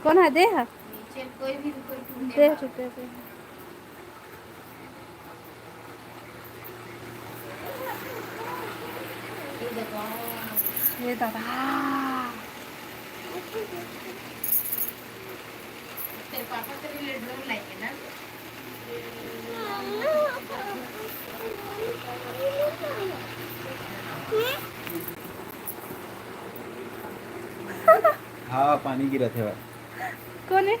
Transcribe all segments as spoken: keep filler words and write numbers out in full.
कौन है? दे है? नीचे कोई भी कोई टूटे दे ना। टूटे, दे। ये दादा। तेरे पापा तेरे लिए ड्रोन लाएंगे ना? हाँ, पानी गिरत हे भाई। कौन है?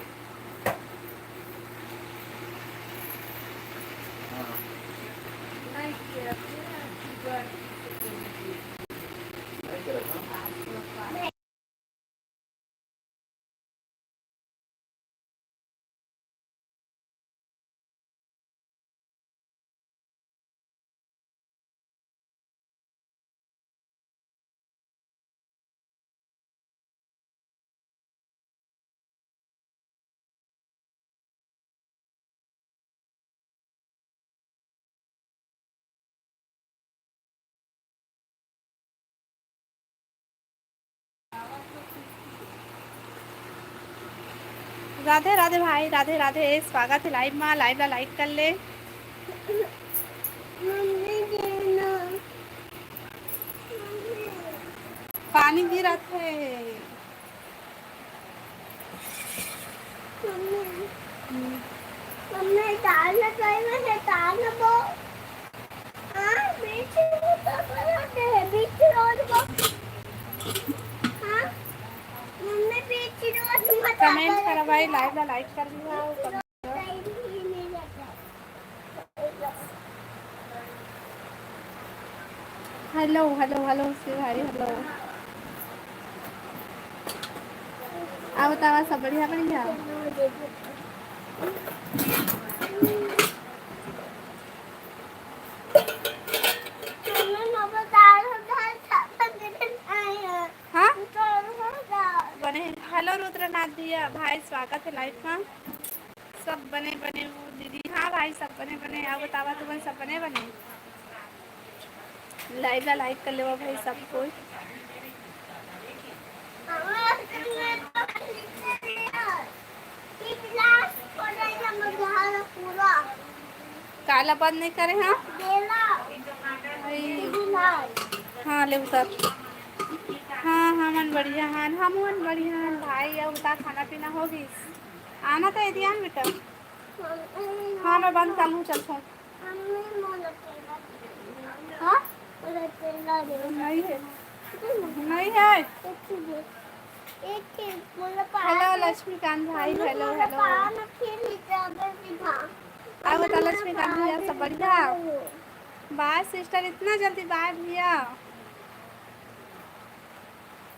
राधे राधे भाई, राधे राधे, स्वागत है लाइव मा, लाइव ला लाइक कर ले। पानी गिरत है। मम्मी, मम्मी, दाल में कई में है, दाल में वो, हाँ, बीच में तो बनाते हैं, बीच रोड को, हाँ, मम्मी, बीच रोड मत कमेंट करो भाई, लाइव ला लाइक कर दिया। हेलो, हेलो, हेलो, से भाई, हेलो। आ बतावा, सब बढ़िया, बढ़िया? हाँ? बने। हेलो रुद्रनाथ भैया, भाई, स्वागत है लाइव मा। सब बने बने वो दीदी। हाँ भाई, सब बने बने। आओ बतावा तुमन, सब बने बने। लाइव ला लाइक कर लेवा भाई सब कोई। काला बंद नहीं करे, हाँ? भाई। हाँ, ले उतर। हाँ, हमन बढ़िया हन, हमन बढ़िया हन भाई। अब उता खाना पीना हो गइस? आना तो एदियान बेटा। हाँ, मैं बंद कर लूँ, चल फोन। हाँ? नहीं है। नहीं है। हेलो लक्ष्मीकांत भाई, हेलो, हेलो। अब बता लक्ष्मीकांत भैया, सब बढ़िया? बाय सिस्टर, इतना जल्दी बाय भैया?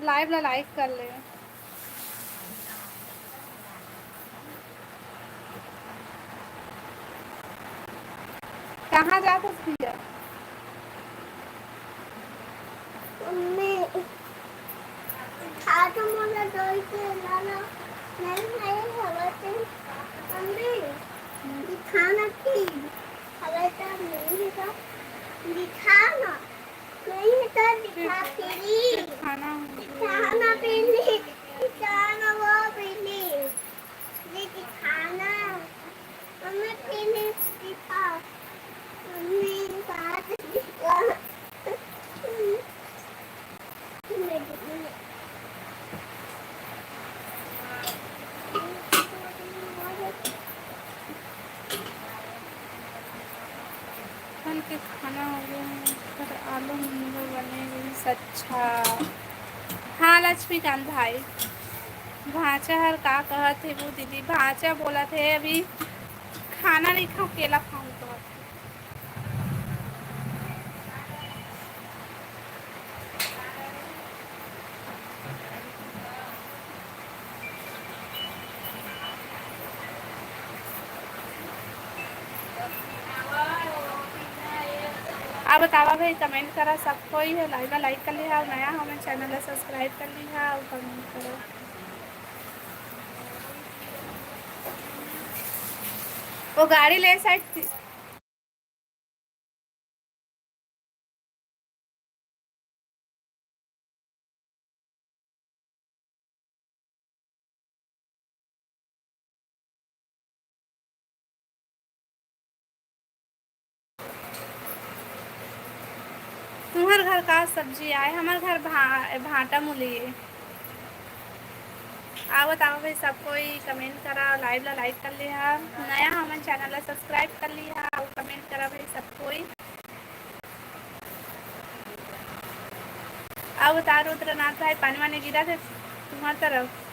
लाइव ला लाइक कर ले। कहाँ जात हस भैया? मम्मी, खा तो मोला दो ही के लाना। नहीं, नहीं, हवा से। मम्मी, दिखा ना प्लीज। हवा से नहीं दिखा। दिखा ना। नहीं है तो दिखा प्लीज। खाना। दिखा ना प्लीज। दिखा ना वो प्लीज। ये दिखाना। मम्मी, please दिखा। मम्मी, बात दिखा। कल के खाना हो गया है, पर आलू नींबू बने हुए। अच्छा, हाँ लक्ष्मीकांत भाई, भांचा हर का कहत हे वो दीदी? भांचा बोलत हे अभी खाना नहीं खाऊं, केला खाऊं कहत हे। आप बतावा भाई, कमेंट करा, सब कोई है लाइव ला लाइक कर लिहा, नया हो मैं चैनल ला सब्सक्राइब कर लिहा और कमेंट करो। वो गाड़ी ले साइड थी। घर का सब्जी आए? हमर घर भा-, भांटा मूली है। आओ बताओ भाई, सब कोई comment करा, live ला like कर लिहा, नया हमन channel ला subscribe कर लिहा, अउ comment करा भाई सब कोई। आओ बता रुद्रनाथ भाई, पानी वानी गिरा थे तुम्हार तरफ?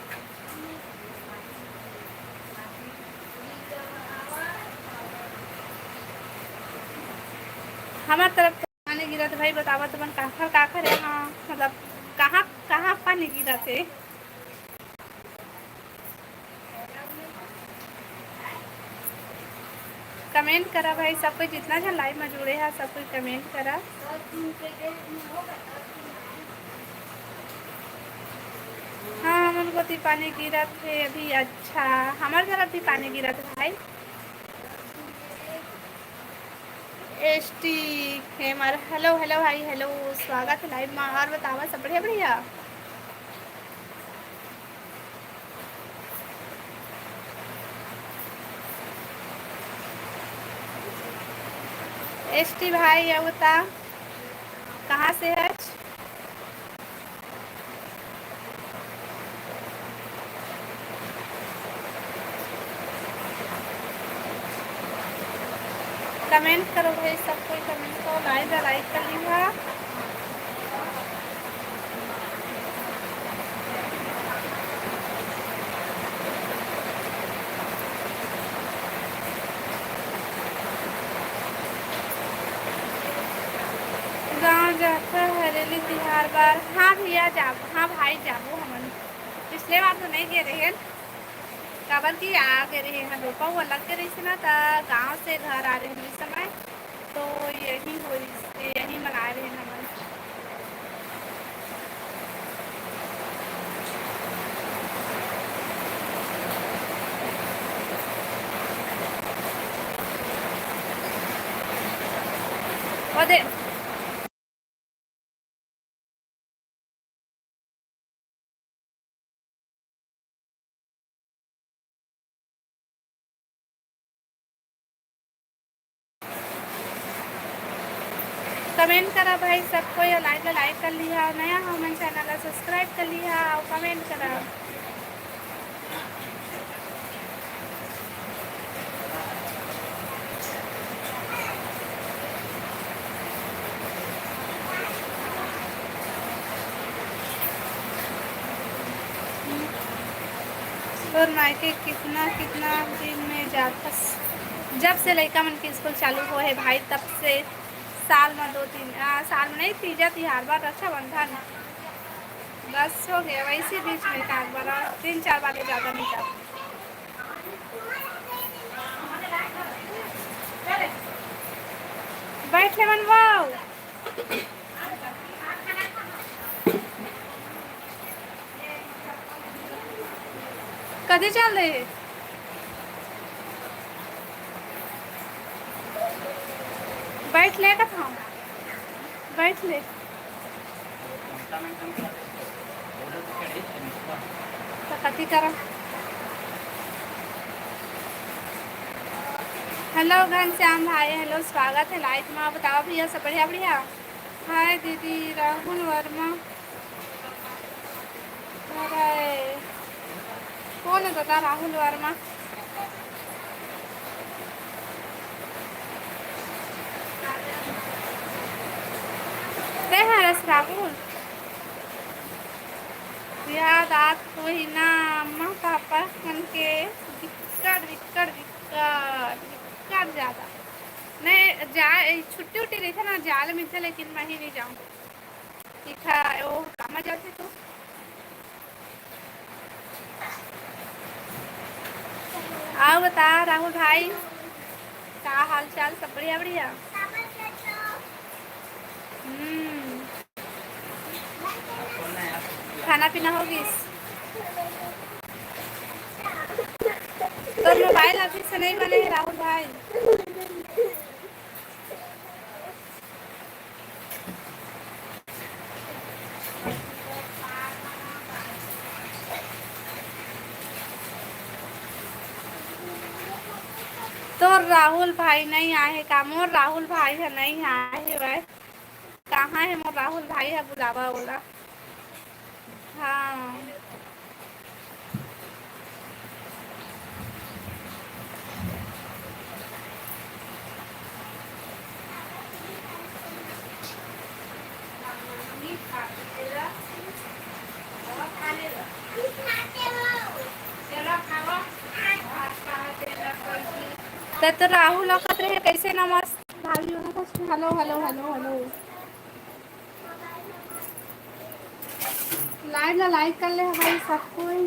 हमार तरफ पानी गिरत भाई, बतावा तुमन काखर काखर यहाँ, मतलब कहाँ कहाँ पानी गिरत हे? Comment करा भाई, सब कोई जितना झन live में जुड़े हा, सब कोई comment करा। हाँ, हमन कोती पानी गिरत हे अभी। अच्छा, हमार तरफ भी पानी गिरत हे भाई। एस टी खेमर, hello, hello भाई, hello, स्वागत है live में। और बतावा, सब बढ़िया, बढ़िया? एस टी भाई, अउ बता, कहाँ से है? Comment करो भाई, सब कोई comment करो, live ला like कर लिहा। गाँव जाथो हरेली तिहार बार। हाँ भैया, जाबो। हाँ भाई, जाबो हमन। पिछले बार तो नहीं गए रहेन, काबर कि आ गए रहे हैं, रोपा हुआ लग गए रहिस ना, त गाँव से घर आ रहे हैं इस समय, तो यही हो, यही मना रहे हैं हमन। ओ दे। Comment करा भाई सब कोई, अउ live ला like कर लिहा, नया हो हमन channel ला subscribe कर लिहा, अउ comment करा। तोर मायके कितना, कितना दिन में जाथस? जब से लइका मन के स्कूल चालू होए हे भाई, तब से साल में दो तीन, आ, साल में नहीं, तीजा तिहार बार, रक्षाबंधन, बस हो गया। वैसे बीच में एक आध बार, और तीन चार बार ले ज़्यादा नहीं जाते। बैठ ले मन बाऊ। कदे चल रहे? बैठ ले कथा, बैठ ले। तो कथी करा? Hello घनश्याम भाई, hello, स्वागत है live में। बताओ भैया, सब बढ़िया? बढ़िया। हाय दीदी, राहुल वर्मा। अरे, कौन है दादा राहुल वर्मा? ते हरस राहुल। याद आत होही ना अम्मा पापा मन के, बिक्कट, बिक्कट, बिक्कट, बिक्कट ज़्यादा। नहीं, जा, छुट्टी उट्टी रहिथे ना, जाए ल मिलथे, लेकिन मैं ही नहीं जाऊँ। ठीक है, वो काम आ जाते तो। आओ बता राहुल भाई, का हाल चाल? सब बढ़िया, बढ़िया। हम्म, खाना पीना हो गिस? तोर मोबाइल अभी से नहीं बने हे राहुल भाई। तोर राहुल भाई नहीं आए हे का? मोर राहुल भाई ह नहीं आए हे भाई। कहाँ हाँ, हे मोर राहुल भाई ह बुलावा ओला। हाँ। त, त राहुल अकत रहे, कैसे नमस्ते भाभी होना था। Hello, hello, hello, hello. Live ला like कर ले भाई सब कोई,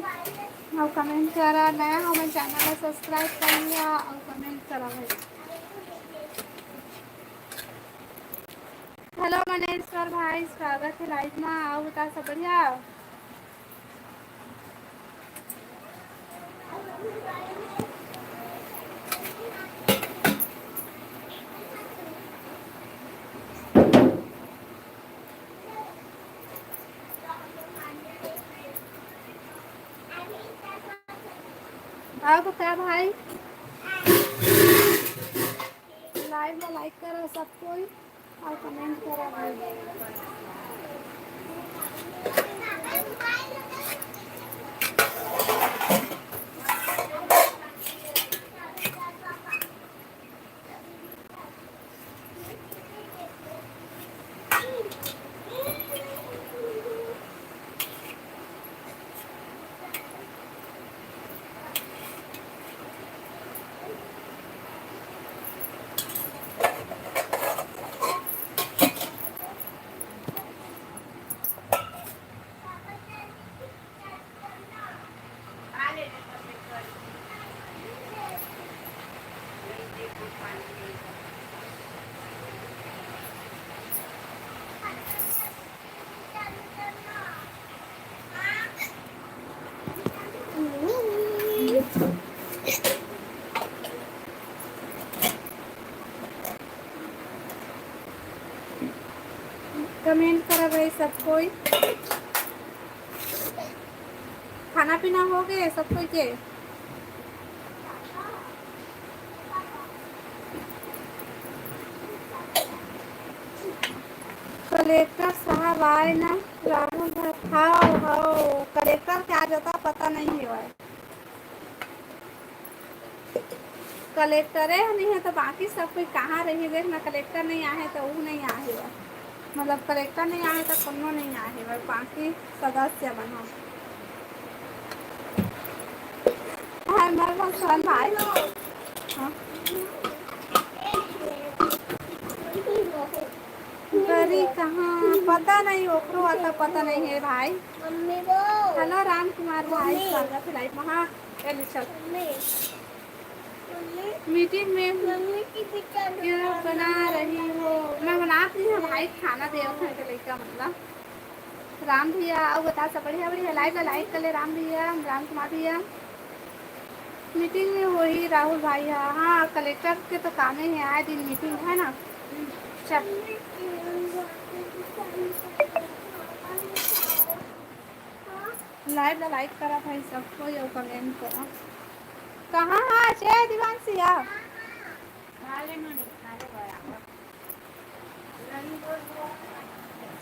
और comment करा। नया हो मैं channel ला subscribe कर लिया और comment करा भाई। Hello मनेश्वर भाई, स्वागत है live मा। आओ, बता सब बढ़िया? आओ तो क्या भाई, live में like करो सब कोई। और comment करा भाई। Comment करा भाई सब कोई। खाना पीना हो गए सब कोई के? कलेक्टर साहब आए ना राहुल भाई। हाँ, हाँ, कलेक्टर के आ जाता पता नहीं है भाई। कलेक्टरे नहीं है तो बाकी सब कोई कहाँ रही? देख ना, कलेक्टर नहीं आहे तो ऊ नहीं आहे बा। मतलब कलेक्टर नहीं आहे तो कोनो नहीं आहे बा, बाकी सदस्य मन ह। हाय, मैं भगवान भाई। हाँ। गरी कहाँ? पता नहीं, ओकरो आता पता नहीं है भाई। मम्मी वो। Hello राम कुमार भाई, मम्मी। स्वागत है live में। हाँ, चल, चल। मम्मी। Meeting में क्या बना रही हो? मैं बनात नहीं हूँ भाई, खाना देवत है लइका मन ला। राम भैया, अउ बता सब बढ़िया, बढ़िया। Live ला like कर ले राम भैया, राम कुमार भैया। Meeting में वही राहुल भाई है। हाँ, कलेक्टर के तो कामे है, आए दिन meeting है ना। चल। Live ला like करा भाई सब कोई, अउ comment करा। कहाँ है जय दिवांशिया?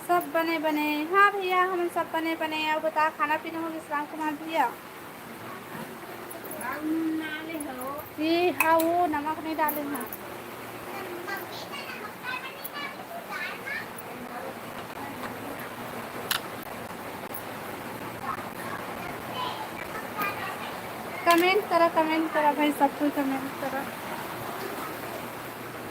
सब बने बने। हाँ भैया, हमन सब बने बने। अउ बता, खाना पीना हो गिस राम कुमार भैया? ये हाँ, वो नमक नहीं डाले हैं। Comment करा, comment करा भाई, सब कोई comment करा।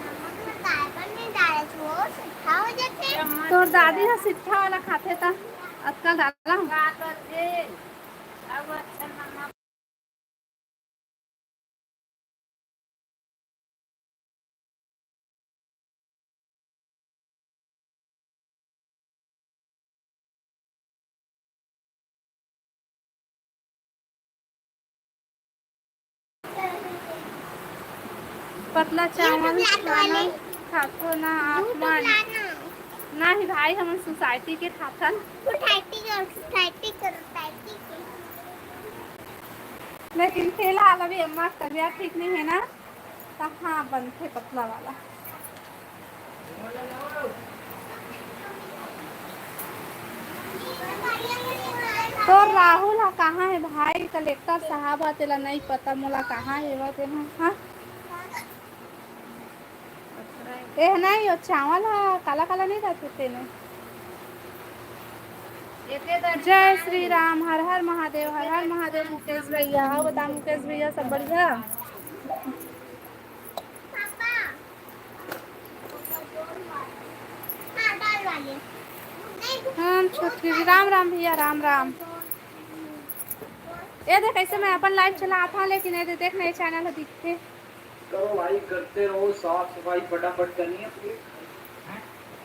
नमक में डायमंड नहीं डाले थे, वो सिट्ठा हो जाते। तोर दादी ह सिट्ठा वाला खाथे त अतका डाला। पतला चावल खाना खाथो ना आप मन? नहीं भाई, हमन society के खाथन। Society के, society के, society के। लेकिन फिलहाल अभी अम्मा के तबीयत ठीक नहीं है ना, तो हाँ, बनथे पतला वाला। तो राहुल हा कहाँ हे भाई? कलेक्टर साहब हा, तेला नहीं पता मोला कहाँ हे वो तेन हा। हाँ? एह नहीं, वो चावल हा काला काला नहीं रहते तेने। जय श्री राम, हर हर महादेव, हर हर महादेव मुकेश भैया। हाँ, बता मुकेश भैया, सब बढ़िया? हम छोटकी जी, राम राम भैया, राम राम। ये देख, ऐसे मैं अपन लाइव चलात हूँ, लेकिन ये देख, नए चैनल दिखते। करो भाई, करते रहो साफ सफाई फटाफट करनी है।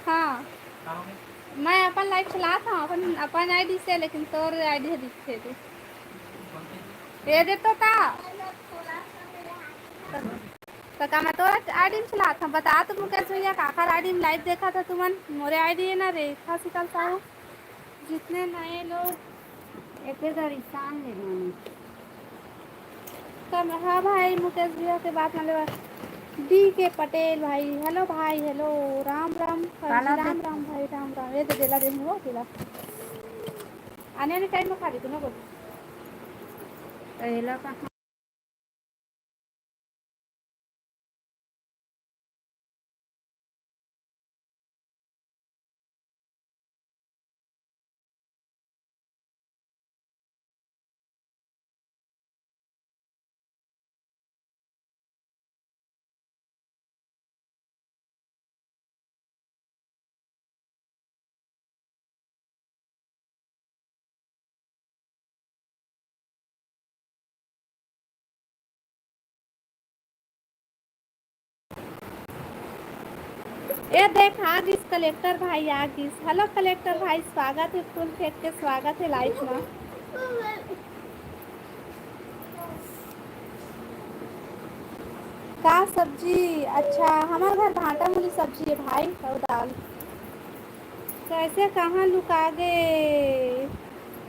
हाँ, मैं अपन लाइव चलात हूँ अपन, अपन आईडी से, लेकिन तोर आईडी दिखते थे। ये दे तो था। तो का मैं तोर आईडी में चलात हूँ? बता तो मुकेश भैया, काकर आईडी में लाइव देखा था तुमन? मोरे आईडी है ना, रेखा शीतल साहू। जितने नए लोग एके घरी शाम ले मानी। कम, हाँ भाई, मुकेश भैया के बात मान लेवा। डी के पटेल भाई, हेलो भाई, हेलो, राम राम, काला राम दे- राम भाई, राम राम। ये तो बेला दिन हो, बेला। आने वाले टाइम में खा ली तू ना बोल। तो ये ला कहाँ? ए देख, आ गिस कलेक्टर भाई, आ गिस। हेलो कलेक्टर भाई, स्वागत है, फूल फेंक के स्वागत है लाइव में। का सब्जी? अच्छा, हमारे घर भांटा मूली सब्जी है भाई, और दाल। कैसे, कहाँ लुका गे?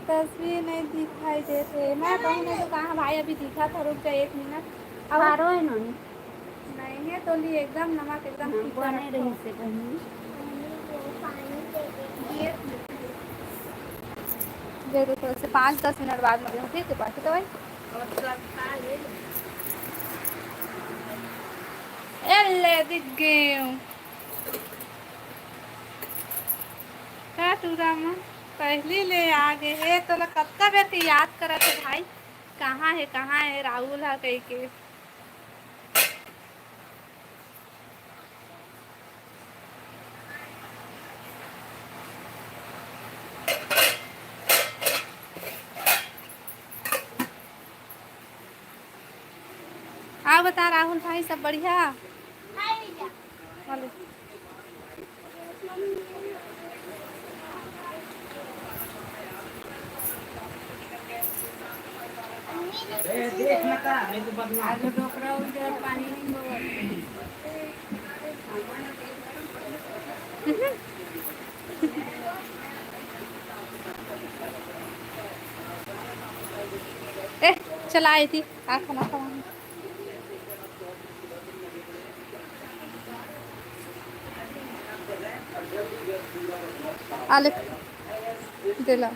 तस्वीर नहीं दिखाई देते। मैं कहूँ नहीं तो कहाँ भाई, अभी दिखा था, रुक जा एक मिनट। अब खारो है नोनी। नहीं है तो ली, एकदम नमक एकदम हाँ, फीका बने रखो। रही से कहीं। दे दो थोड़ा से, पाँच दस मिनट बाद में ठीक है, बाकी तो भाई। ए ले, दिख गए। का टूरा में पहली ले आ गए हे, तोला कतका बेर के याद करत हे भाई, कहाँ हे, कहाँ हे राहुल हा कह के। आ बता राहुल भाई, सब बढ़िया? हेलो। ए, चला आई थी, आ खाना खावा। आले, देला।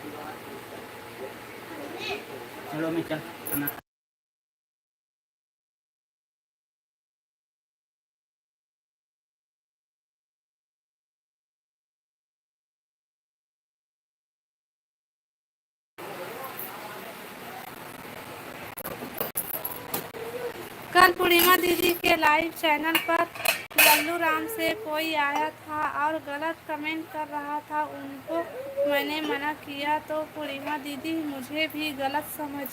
चलो, मैं चल, खाना। कल पूर्णिमा दीदी के लाइव चैनल पर लल्लू राम से कोई आया था और गलत कमेंट कर रहा था, उनको मैंने मना किया तो पूर्णिमा दीदी मुझे भी गलत समझ।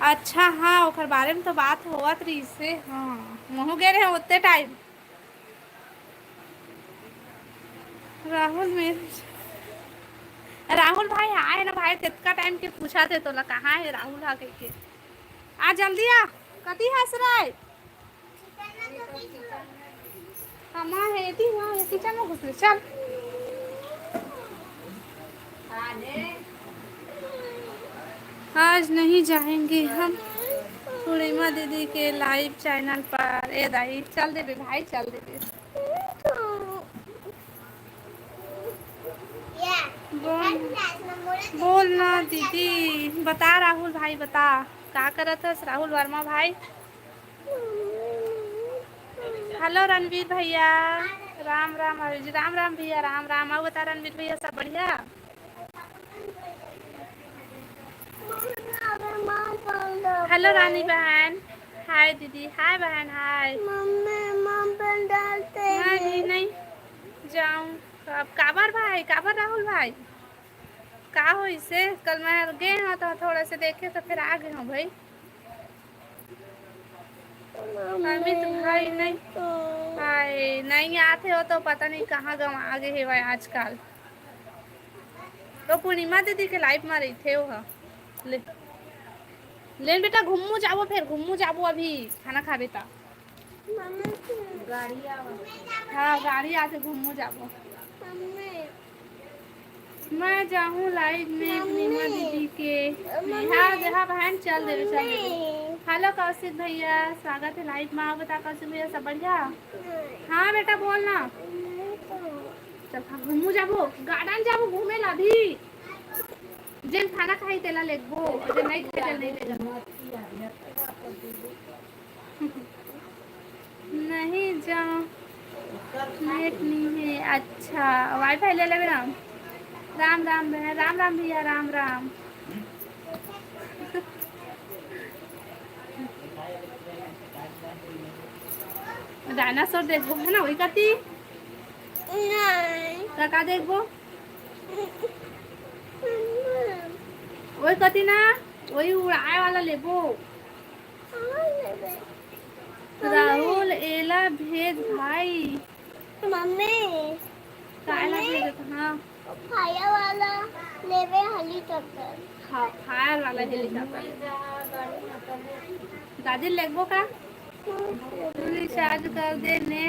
अच्छा, हाँ, ओकर बारे में तो बात होवत रहिस हे। हाँ, महू गे रहे ओते टाइम। राहुल मेरे, राहुल भाई आए ना भाई, तेतका टाइम के पूछा थे तोला कहाँ है राहुल हा कह के। आ जल्दी आ, कती हंस रहा है? हम आ है, एती हुआ है, किचन में घुस ले, चल। आज नहीं जाएंगे हम पूर्णिमा दीदी के लाइव चैनल पर। ए दाई, चल देबे भाई, चल देबे। बोल, बोल ना दीदी, बता राहुल भाई, बता का करत हस राहुल वर्मा भाई? हेलो रणवीर भैया, राम राम। अरे जी, राम राम भैया, राम राम। अउ बता रणवीर भैया, सब बढ़िया? हेलो रानी बहन, हाय दीदी, हाय बहन, हाय। मम्मी, माँ पंडाल ते मैं भी नहीं जाऊँ। अब काबर भाई, काबर राहुल भाई, का होइसे? कल मैं गे हूँ तो थोड़ा से देखे तो फिर आ गए हूँ भाई। अमित भाई नहीं आए, नहीं आते हो तो पता नहीं कहाँ गवा गे हेवय आजकल। तो पूर्णिमा दीदी के लाइव में रहिथे वो ह। ले, ले बेटा, घूमू जाबो, फिर घूमू जाबो, अभी खाना खाबे ता। मम्मी, गाड़ी आवा। हाँ, गाड़ी आते, घूमू जाबो। मम्मी। मैं जाहूँ लाइव में पूर्णिमा दीदी के। हाँ, जहाँ बहन, चल देवे, चल देवे। हेलो कौशिक भैया, स्वागत है लाइव में। आप बता कौशिक भैया, सब बढ़िया? हाँ बेटा, बोल ना। चल, हाँ, घूमू जाबो, गार्डन जाबो घूमे ला अभी। जेन खाना खाई तेला लेगबो, जेन नहीं खाई तेला नहीं लेगबो। नहीं जा, नेट नहीं है। अच्छा, वाईफाई ले लेबे ना। राम राम बहन, राम राम भैया, राम राम। डायनासोर देखबो है ना, वही कती? नहीं। का, का देखबो? वही कती ना, वही उड़ाए वाला लेबो। राहुल, एला भेज भाई। मम्मी, काला मम्मी। भेजत? हाँ। फायर वाला लेबे हेलीकॉप्टर। हाँ, फायर वाला हेलीकॉप्टर। दादी लेगबो का? हम्म। तू रिचार्ज कर दे ने।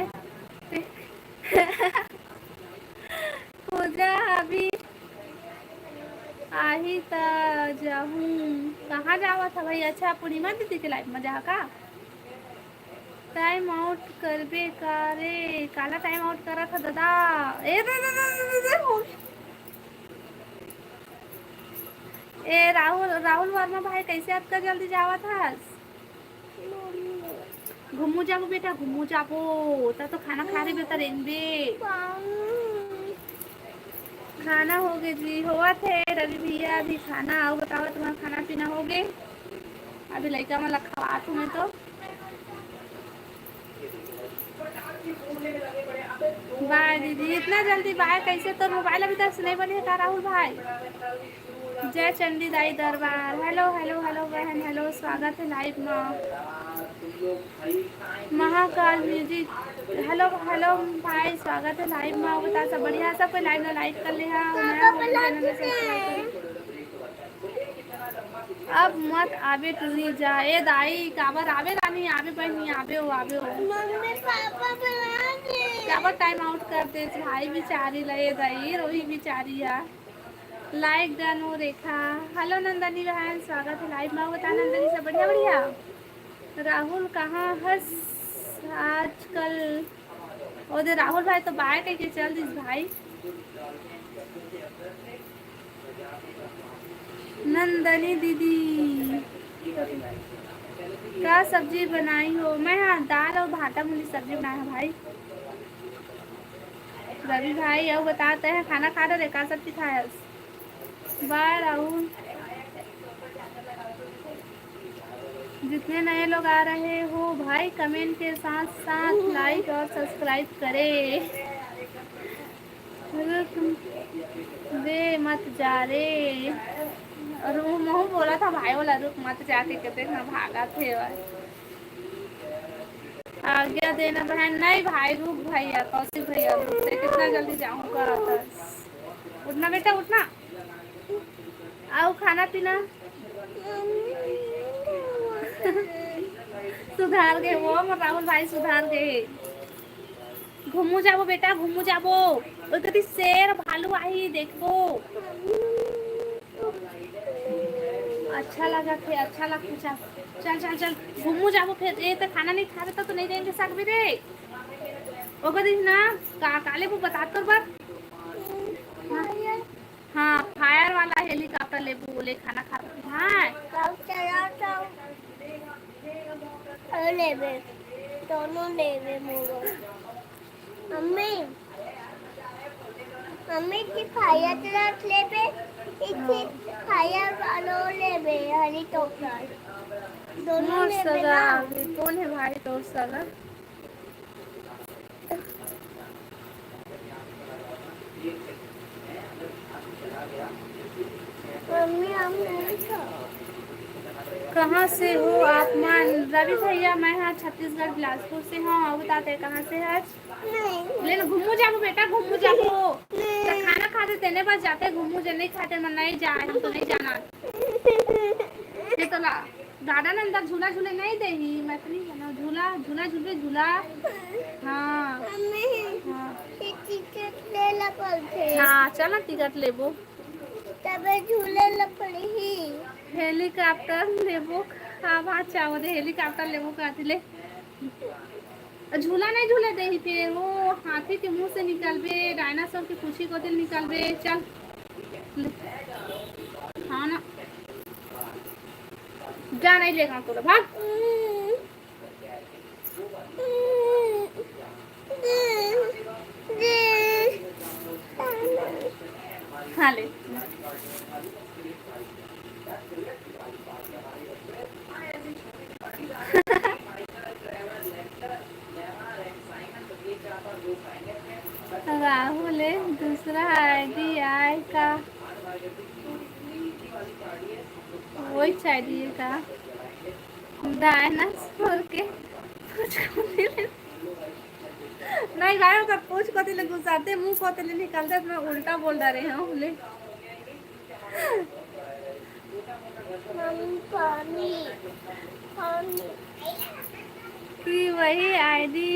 पूजा अभी आही त जाहूँ। कहाँ जावत ह भाई? अच्छा, पूर्णिमा दीदी के लाइव में जाहा का? टाइम आउट करबे का रे? काला टाइम आउट करत ह दादा? ए दे, दे, दे, दे, दे, हो। ए राहुल, राहुल वर्मा भाई, कैसे अतका जल्दी जावत हस? घूमू जाबो बेटा, घूमू जाबो। त तो खाना खा रहे बेटा, रेंगबे। खाना हो गए जी, होवत है रवि भैया अभी खाना। आओ बताओ, तुम्हारा खाना पीना हो गए? अभी लइका मन ला खवात हूँ मैं तो। बाय दीदी, इतना जल्दी बाय कैसे? तो मोबाइल अभी तक से नहीं बनी है का राहुल भाई? जय चंडी दाई दरबार। हेलो, हेलो, हेलो बहन, हेलो, स्वागत है लाइव में। महाकाल म्यूजिक, हेलो, हेलो भाई, स्वागत है लाइव में। बता सब बढ़िया, सब कोई लाइव में लाइक कर ले हा, नया हो तो चैनल में सब्सक्राइब कर ले। अब मत आबे टूरी जा। ए दाई, काबर आबे रानी, आबे बहनी, आबे हो, आबे हो। मम्मी पापा बुला दे। काबर टाइम आउट कर दे भाई बिचारी ला, ए दाई, रोही बिचारी है। लाइक डन हो रेखा। हेलो नंदनी बहन, स्वागत है लाइव में। बता नंदनी, सब बढ़िया, बढ़िया। राहुल कहाँ हस आजकल? ओ दे राहुल भाई तो बाय कह के चल दिस भाई। नंदनी दीदी, का सब्जी बनाई हो? मैं हाँ दाल और भाटा मूली सब्जी बनाया है भाई। रवि भाई, अउ बता, तैं ह खाना खा डरे, का सब्जी खायस? बाय राहुल। जितने नए लोग आ रहे हो भाई, कमेंट के साथ साथ लाइक और सब्सक्राइब करें। रुक दे मत जा रे। और वो महू बोला था भाई वाला, रुक मत जाके कहते ना भागा थे भाई। आज्ञा देना बहन। नहीं भाई, रुक भैया, कौशिक भैया, रुक से कितना जल्दी जाऊंगा। उठना बेटा, उठना। आओ खाना पीना। सुधार गए वो, मोर राहुल भाई सुधार गए। घूमू जाबो बेटा, घूमू जाबो। ओई कति शेर भालू आही, देखबो। अच्छा लगा थे, अच्छा लग थे। चल, चल, चल, चल, घूमू जाबो फिर। ए, तो खाना नहीं खाबे तो, तो नहीं देंगे सकबे रे। ओकर दिन ना, का, काले वो बता तोर बात। हाँ। हाँ, हेलीकॉप्टर लेबू, ले खाना खा। हाँ। कब चला था? अरे लेबे, दोनों लेबे मोबाइल। मम्मी, मम्मी की फायर रख लेबे, एक ही फायर वालो लेबे, हेलीकॉप्टर। दोनों मोर लेबे सगा ना। अभी कौन है भाई तोर सगा? मम्मी, हम नहीं खाओ। कहाँ से हो आप मन? रवि भैया, मैं हाँ छत्तीसगढ़ बिलासपुर से हूँ। और बताते कहाँ से है? नहीं। ले ना, घूमू जाबो बेटा, घूमू जाबो। नहीं। तो खाना खाते तेने बस जाते घूमू जे नहीं खाते मन नहीं जाए, हम तो नहीं जाना। ये तो ला, गार्डन अंदर झूला झूले नहीं देही, मैं तो नहीं जाना। झूला, झूला झूलबे, झूला। हाँ। मम्मी, हाँ। ये टिकट ले ला पड़थे। हाँ, चल ना, टिकट लेबो। तबे झूले ला पड़ही। हेलीकॉप्टर लेबो। हाँ, बात चाहो दे, हेलीकॉप्टर लेबो कहती ले। झूला नहीं झूले देही, फिर वो हाथी के मुंह से निकलबे, डायनासोर के पूछी कोती ले निकलबे। चल, ले। हाँ ना, जा, नहीं लेगा तोला, भाग। हाँ, ले। राहुल, एक दूसरा आईडी आय का? वही आईडी का? डायनासोर के पूछ कोती ले। नहीं भाई, ओकर पूछ कोती ले घुसाते, मुंह कोती ले निकालते, तो मैं उल्टा बोल डारे हूँ। ले। मम्मी, पानी, पानी। कि वही आईडी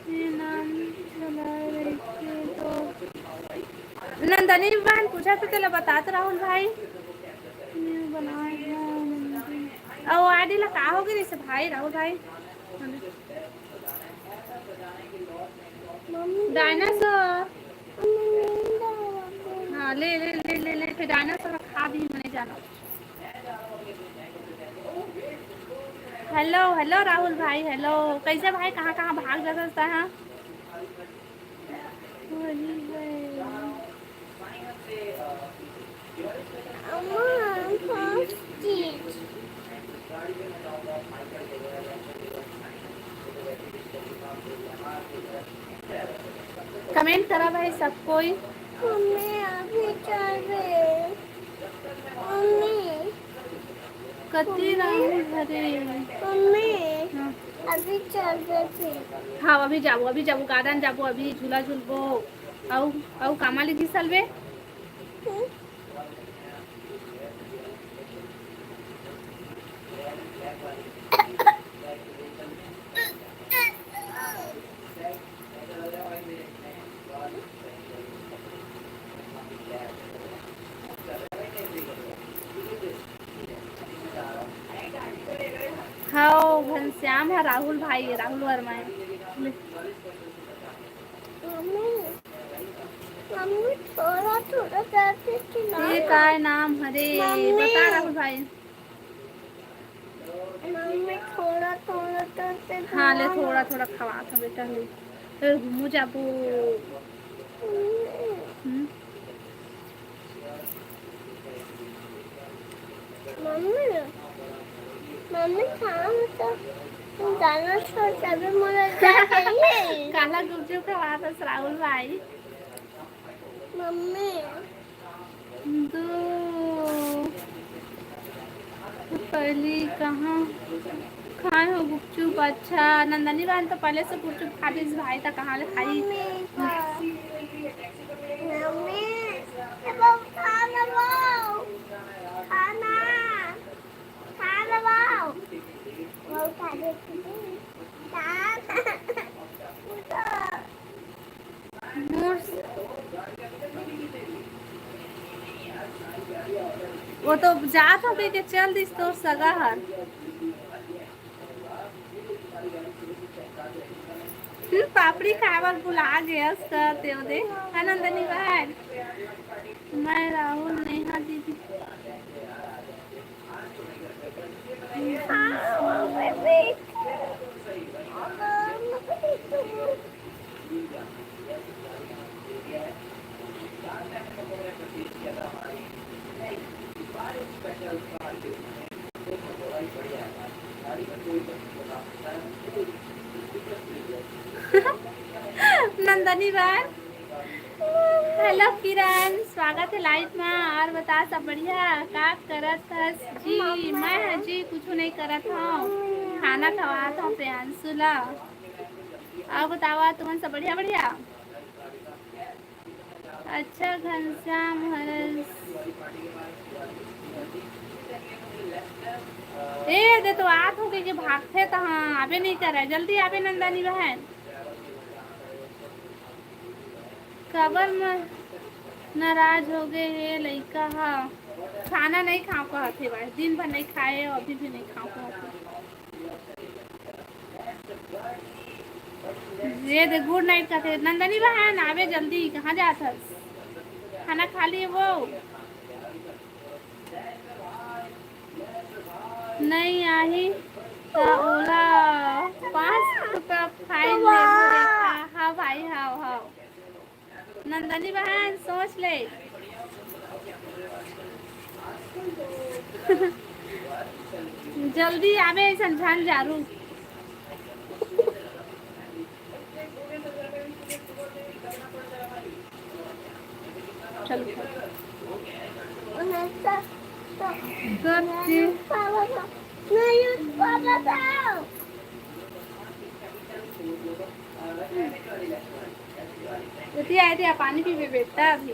ये नाम चला रही थी तो नंदनी बहन पूछा तो तेला बतात राहुल भाई। ये बनाए हैं नंदनी। और आईडी ला का हो गई जैसे भाई राहुल भाई? Mummy, dinosaur. मम्मी, नींद आ रहा है। हाँ, ले, ले, ले, ले, ले, फिर डायनासोर खा भी मने जाना। हेलो, हेलो राहुल भाई, हेलो। कैसे भाई, कहाँ, कहाँ भाग जाता था, हाँ? वही है। अम्मा, हम फर्स्ट चीज। कमेंट करा भाई सब कोई। हमें अभी चल रहे। मम्मी। कति मम्मी। राहुल हरे? मम्मी। हाँ। अभी चल रहे थे। हाँ, अभी जाबो, अभी जाबो, गार्डन जाबो, अभी झूला झूलबो। अउ, अउ कामा ले घिसलबे? हम्म। हव, घनश्याम ह राहुल भाई, राहुल वर्मा हे। मम्मी, मम्मी, थोड़ा, थोड़ा करके खिला ये दो। काय नाम हरे? मम्मी। बता राहुल भाई। मम्मी, थोड़ा, थोड़ा करके हाँ, ले, खिला दो। थोड़ा, थोड़ा खवात हँव बेटा, ले। फिर घूमू जाबो। मम्मी। हम्म। मम्मी, मम्मी, खाना तो तुम गाना छोड़ के अभी मोला जा चाहिए। काला गुपचुप खवात हस राहुल भाई। मम्मी। दो। तो पहली कहाँ खाए हो गुपचुप? अच्छा, नंदनी बहन तो पहले से गुपचुप खातीस भाई, त कहाँ ले खाई? मम्मी, मम्मी, ये बहुत खाना, बहुत खाना। खाना वाओ। वो खा लेती थी। खाना। वो तो जात हो कहिके चल दिस तोर सगा हर। हम्म, पापड़ी खाए बर बुला गे हस का तें दे। आनंद निवार। मैं राहुल, नेहा दीदी। नंदनी बहन, हेलो किरण, स्वागत है लाइव में। और बता, सब बढ़िया? का करत हस जी? मैं ह जी कुछ नहीं करत हूँ, खाना खवात हूँ प्रियांशु ला। और बतावा, तुमन सब बढ़िया? बढ़िया। अच्छा, घनश्याम हरस। ए दे तो आत हो के, के भागथे तहाँ आबे नहीं करे। जल्दी आबे नंदनी बहन। काबर म नाराज हो गए हे लइका ह? खाना नहीं खाओ कहत हे भाई, दिन भर नहीं खाए हो, अभी भी नहीं खाओ कहत हे। ये दे गुड नाइट कहत हे। नंदनी बहन आबे जल्दी, कहाँ जात हस? खाना खा लिए वो? नहीं आही त ओला पाँच रुपया फाइन लेबो रेखा। हाँ भाई, हाँ, हाँ। नंदनी बहन, सोच ले। जल्दी आबे, अइसन झन जारू। चलो। एतिया, एतिया, पानी पीबे बेटा अभी।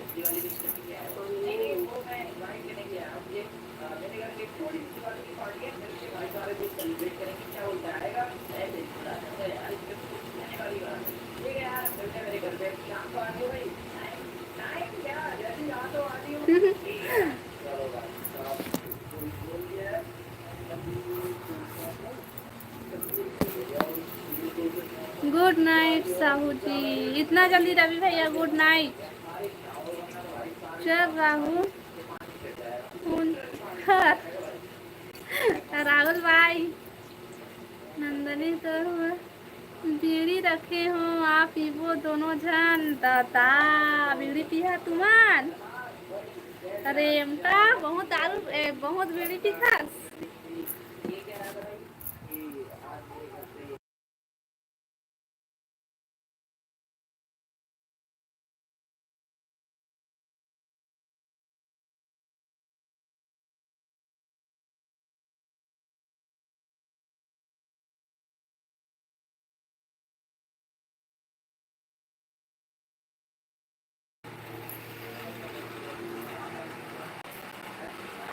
गुड नाइट साहू जी। इतना जल्दी रवि भैया, गुड नाइट। चल राहु, फोन कर। राहुल भाई, नंदनी तो बीड़ी रखे हो, आप पीबो दोनों झन। दादा, बीड़ी पीहा तुमन? अरे, एमका बहुत दारू, ए, बहुत बीड़ी पीथस।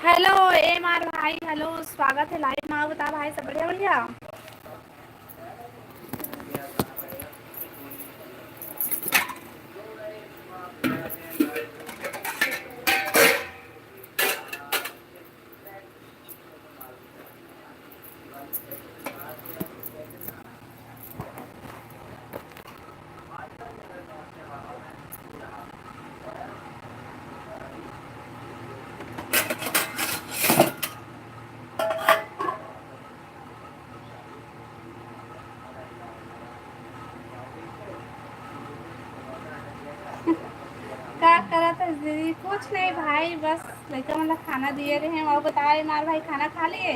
हेलो एम आर भाई, हेलो, स्वागत है लाइव में। बता भाई, सब बढ़िया? बढ़िया। का करत हस दीदी? कुछ नहीं भाई, बस लइका मन ला खाना दिए रहे। और बताओ एम आर भाई, खाना खा लिए?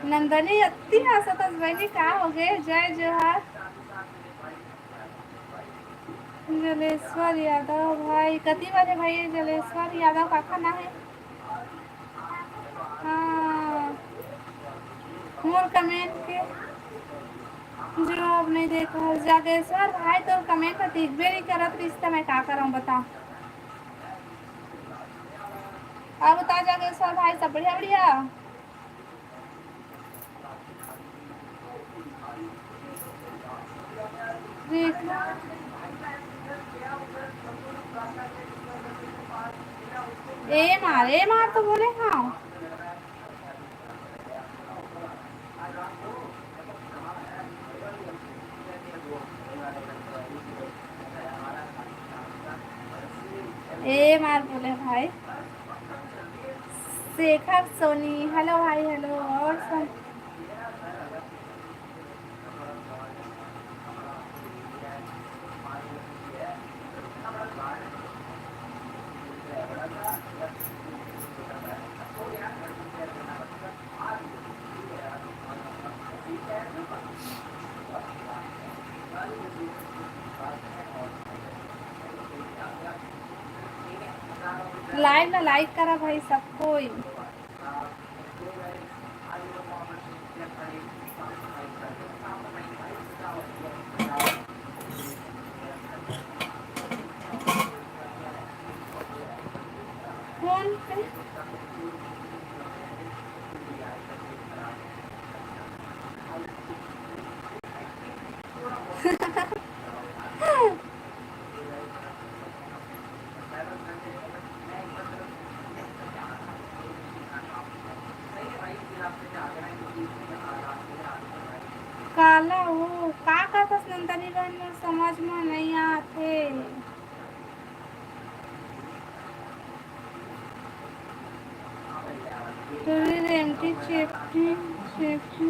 नंदनी अत्ती हंसत हस बहिनी, का हो गए? जय जोहार। जलेश्वर यादव भाई, कति बजे भाई? जलेश्वर यादव का खाना है? हाँ, मोर कमेंट के जवाब नहीं देता है। जागेश्वर भाई, तोर कमेंट ह दिखबे नहीं करत रिहिस त मैं का करंव बता। अब बता जागेश्वर भाई, सब बढ़िया, बढ़िया? देख। एम आर, एम आर तो बोले हाँ। ए मार बोले भाई। शेखर सोनी, हेलो भाई, हेलो। और सब लाइव ला लाइक करा भाई सब कोई। फोन पे। काला वो का कथस नंदनी बहन, मोर समझ म नइ आथे। टूरी रेमटी चेपटी, चेपटी,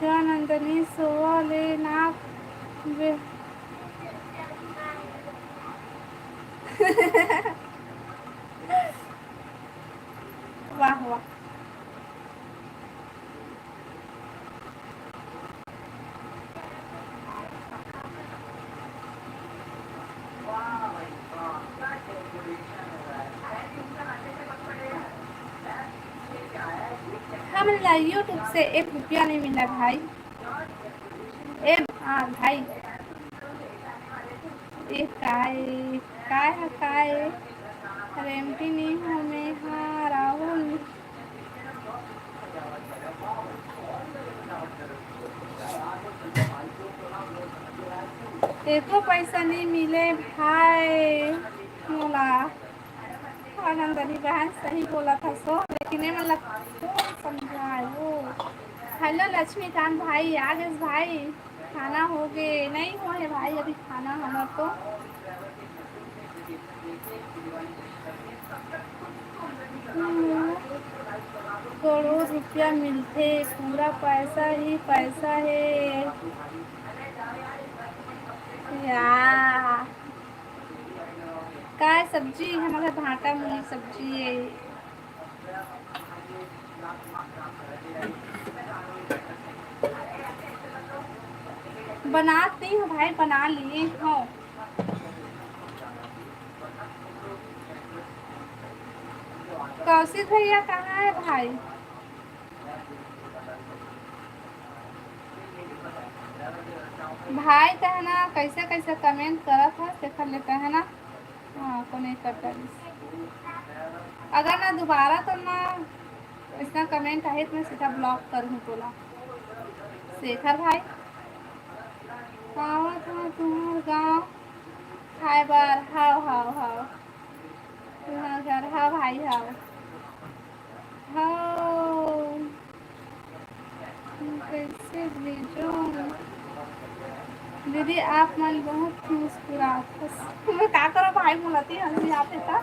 गा नंदनी सोवा ले नाक बे-, वाह, वाह। हमन ला YouTube से एक रुपया नहीं मिला भाई। ए, हाँ भाई। ए, काय, काय ह, काय? रेमटी नहीं हूँ मैं, हाँ, राहुल। एको पैसा नहीं मिले भाई मोला। हाँ, नंदनी बहन सही बोला था सो, लेकिन ये मतलब कौन समझाए वो। हेलो लक्ष्मीकांत भाई, आ गए भाई, खाना हो गए? नहीं हो है भाई अभी खाना हमार तो। करोड़ रुपया मिलथे, पूरा पैसा ही पैसा हे। या। काय सब्जी? हमारे भांटा मूली सब्जी है। बनाती हूँ भाई, बना लिए हो। कौशिक भैया कहाँ है भाई? भाई तहना कैसे कैसे कमेंट करत है, देख लेते हैं ना। हाँ, को नहीं करता रिस। अगर ना दोबारा तो ना इसका कमेंट आहे तो मैं सीधा ब्लॉक कर हूँ बोला। शेखर भाई, आवत हूँ तुम्हार गाँव खाए बार। हाव, हाव, हाव। तुम्हार घर, हाँ भाई, हाँ। हाँ। कैसे भेजो? दीदी, आप मन बहुत मुस्कुरात हस। मैं का करो भाई, मुलाती हंसी आते था।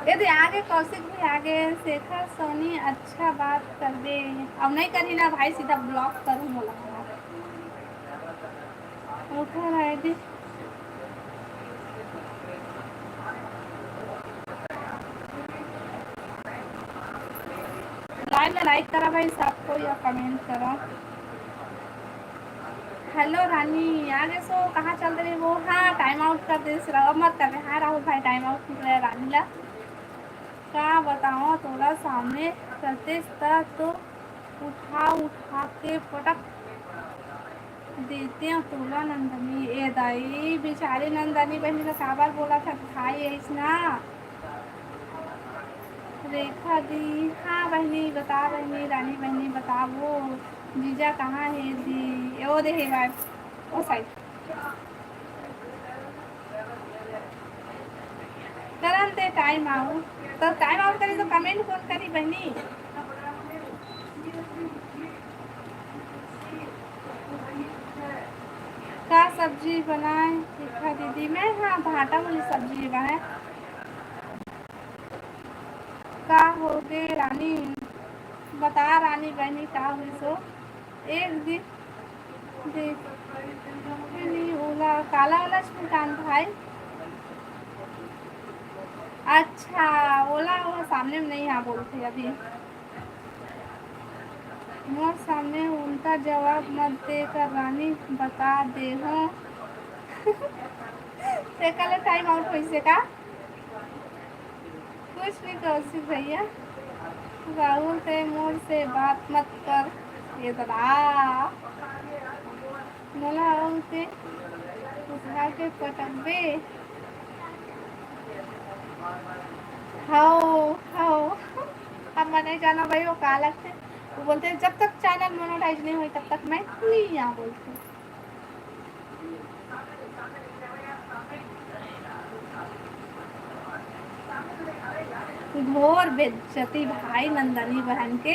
ये दे आगे, कौशिक भी आगे। शेखर सोनी, अच्छा बात कर दे। अब नहीं करी ना भाई, सीधा ब्लॉक करूँ बोला। ओकर आईडी लाइव में लाइक करा भाई सबको, या कमेंट करा। हेलो रानी, आगे सो कहाँ चल रही वो? हाँ, टाइम आउट कर दे, अब मत कर दे। हाँ राहुल भाई, टाइम आउट कर रहे रानी ला। का बताओ, तोला सामने करते त तो उठा उठा के पटक देते तोला नंदनी। ए दाई, बेचारी नंदनी बहनी का काबर बोला था भाई ऐस ना? रेखा दी, हाँ बहनी, बता बहनी, रानी बहनी, बता वो जीजा कहाँ है दी? ए, ओ दे हे भाई, ओ साइड। करन ते टाइम आउट, तो टाइम आउट करी तो कमेंट कौन करी बहनी? सब्जी बनाए, देखा दीदी, मैं, हाँ, भाटा वाली सब्जी बनाए। का होगे रानी? बता रानी बहनी, का होगे सो? एक दिन देखे नहीं ओला, काला वाला श्रीकांत भाई। अच्छा, ओला वो सामने में नहीं, हाँ, बोलते अभी। मोर सामने उल्टा जवाब मत दे कर रानी, बता दे हो। ते काले टाइम आउट होइसे का? कुछ नहीं कौशिक भैया, राहुल ते मोर से बात मत कर। ये दादा, मोला अउ ते उठा के पटकबे। हव, हव। अब मैं नहीं जाना भाई, वो का लगते, वो बोलते हैं, "जब तक चैनल मोनेटाइज नहीं हुई, तब तक मैं नहीं यहाँ," बोलते। घोर बेइज्जती भाई नंदनी बहन के।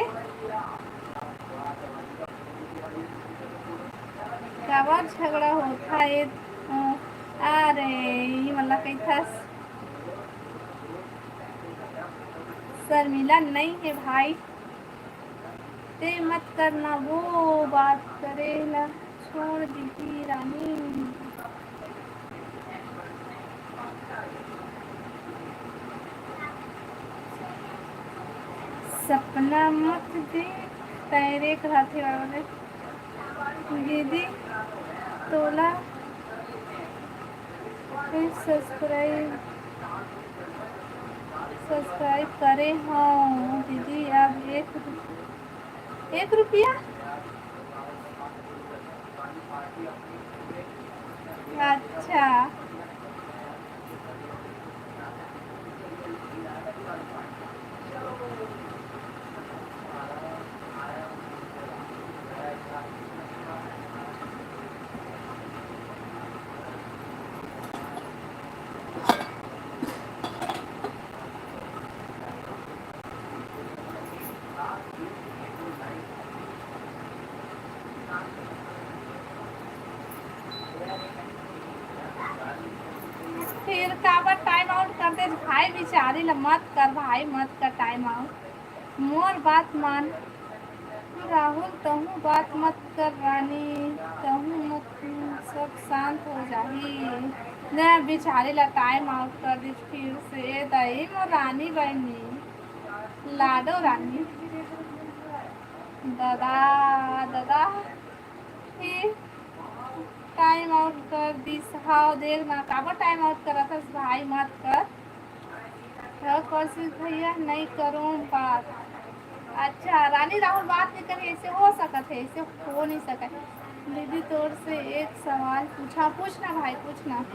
काबर झगड़ा होत हे? अरे, ई मन ला कहिथस, शर्मिला नई हे भाई। ते मत करना वो बात करे ला छोड़ दीही रानी। सपना मत देख, तैरे कहथे बाबा रे। दीदी तोला सब्सक्राइब, सब्सक्राइब करे हव दीदी, अब एक, एक रुपया। अच्छा। फिर काबर टाइम आउट कर दे भाई, बिचारी ला मत कर भाई, मत कर टाइम आउट। मोर बात मान राहुल, तहूँ बात मत कर रानी, तहूँ मत, सब शांत हो जाही। न बिचारी ला टाइम आउट कर दिस फिर से, दई मोर रानी बहनी, लाडो रानी। दादा, दादा, फिर टाइम आउट कर दिस। हाव, देख ना, काबर टाइम आउट करत हस भाई, मत कर। हो कौशिक भैया, नहीं करो बात। अच्छा, रानी राहुल बात नहीं करे, ऐसे हो सकत है? ऐसे हो नहीं सकत। दीदी, तोर से एक सवाल पूछा, पूछना भाई, पूछना।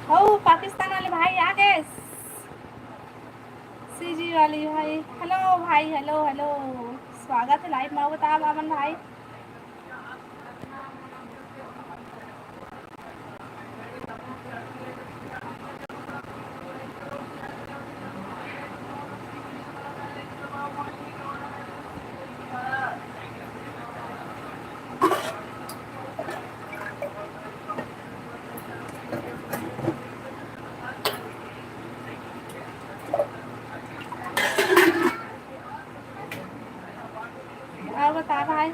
ओ, पाकिस्तान वाले भाई आ गए। सीजी वाली भाई, हेलो भाई, हेलो, हेलो। स्वागत है लाइव में, बताओ बामन भाई। और बता भाई।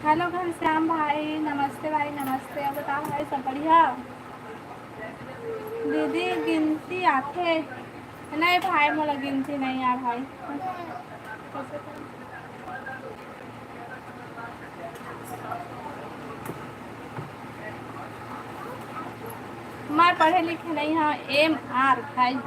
हेलो घनश्याम भाई, नमस्ते भाई, नमस्ते। अब बताओ भाई, सब बढ़िया? दीदी, गिनती आथे? नहीं भाई, मोला गिनती नहीं आ भाई। मैं पढ़े लिखे नहीं हाँ, एम आर भाई।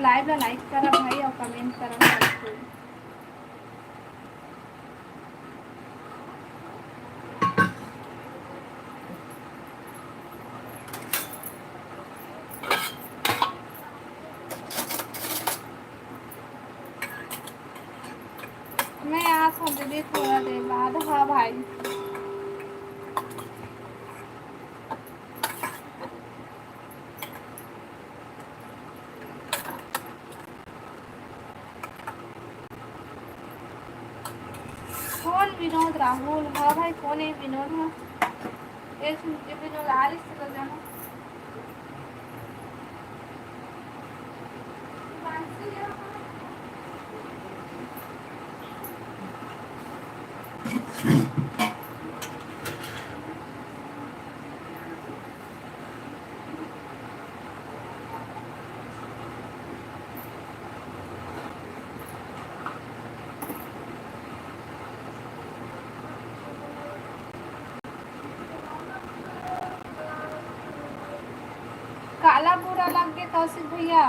लाइव ला लाइक करा भाई और कमेंट करा भाई। मैं आ सकूँ दीदी थोड़ा देर बाद। हाँ भाई। कौन विनोद राहुल? हाँ भाई, कौन है विनोद? हाँ, एक, एक विनोद आ रही थी, तो जाना। काला बुरा लग गे कौशिक भैया?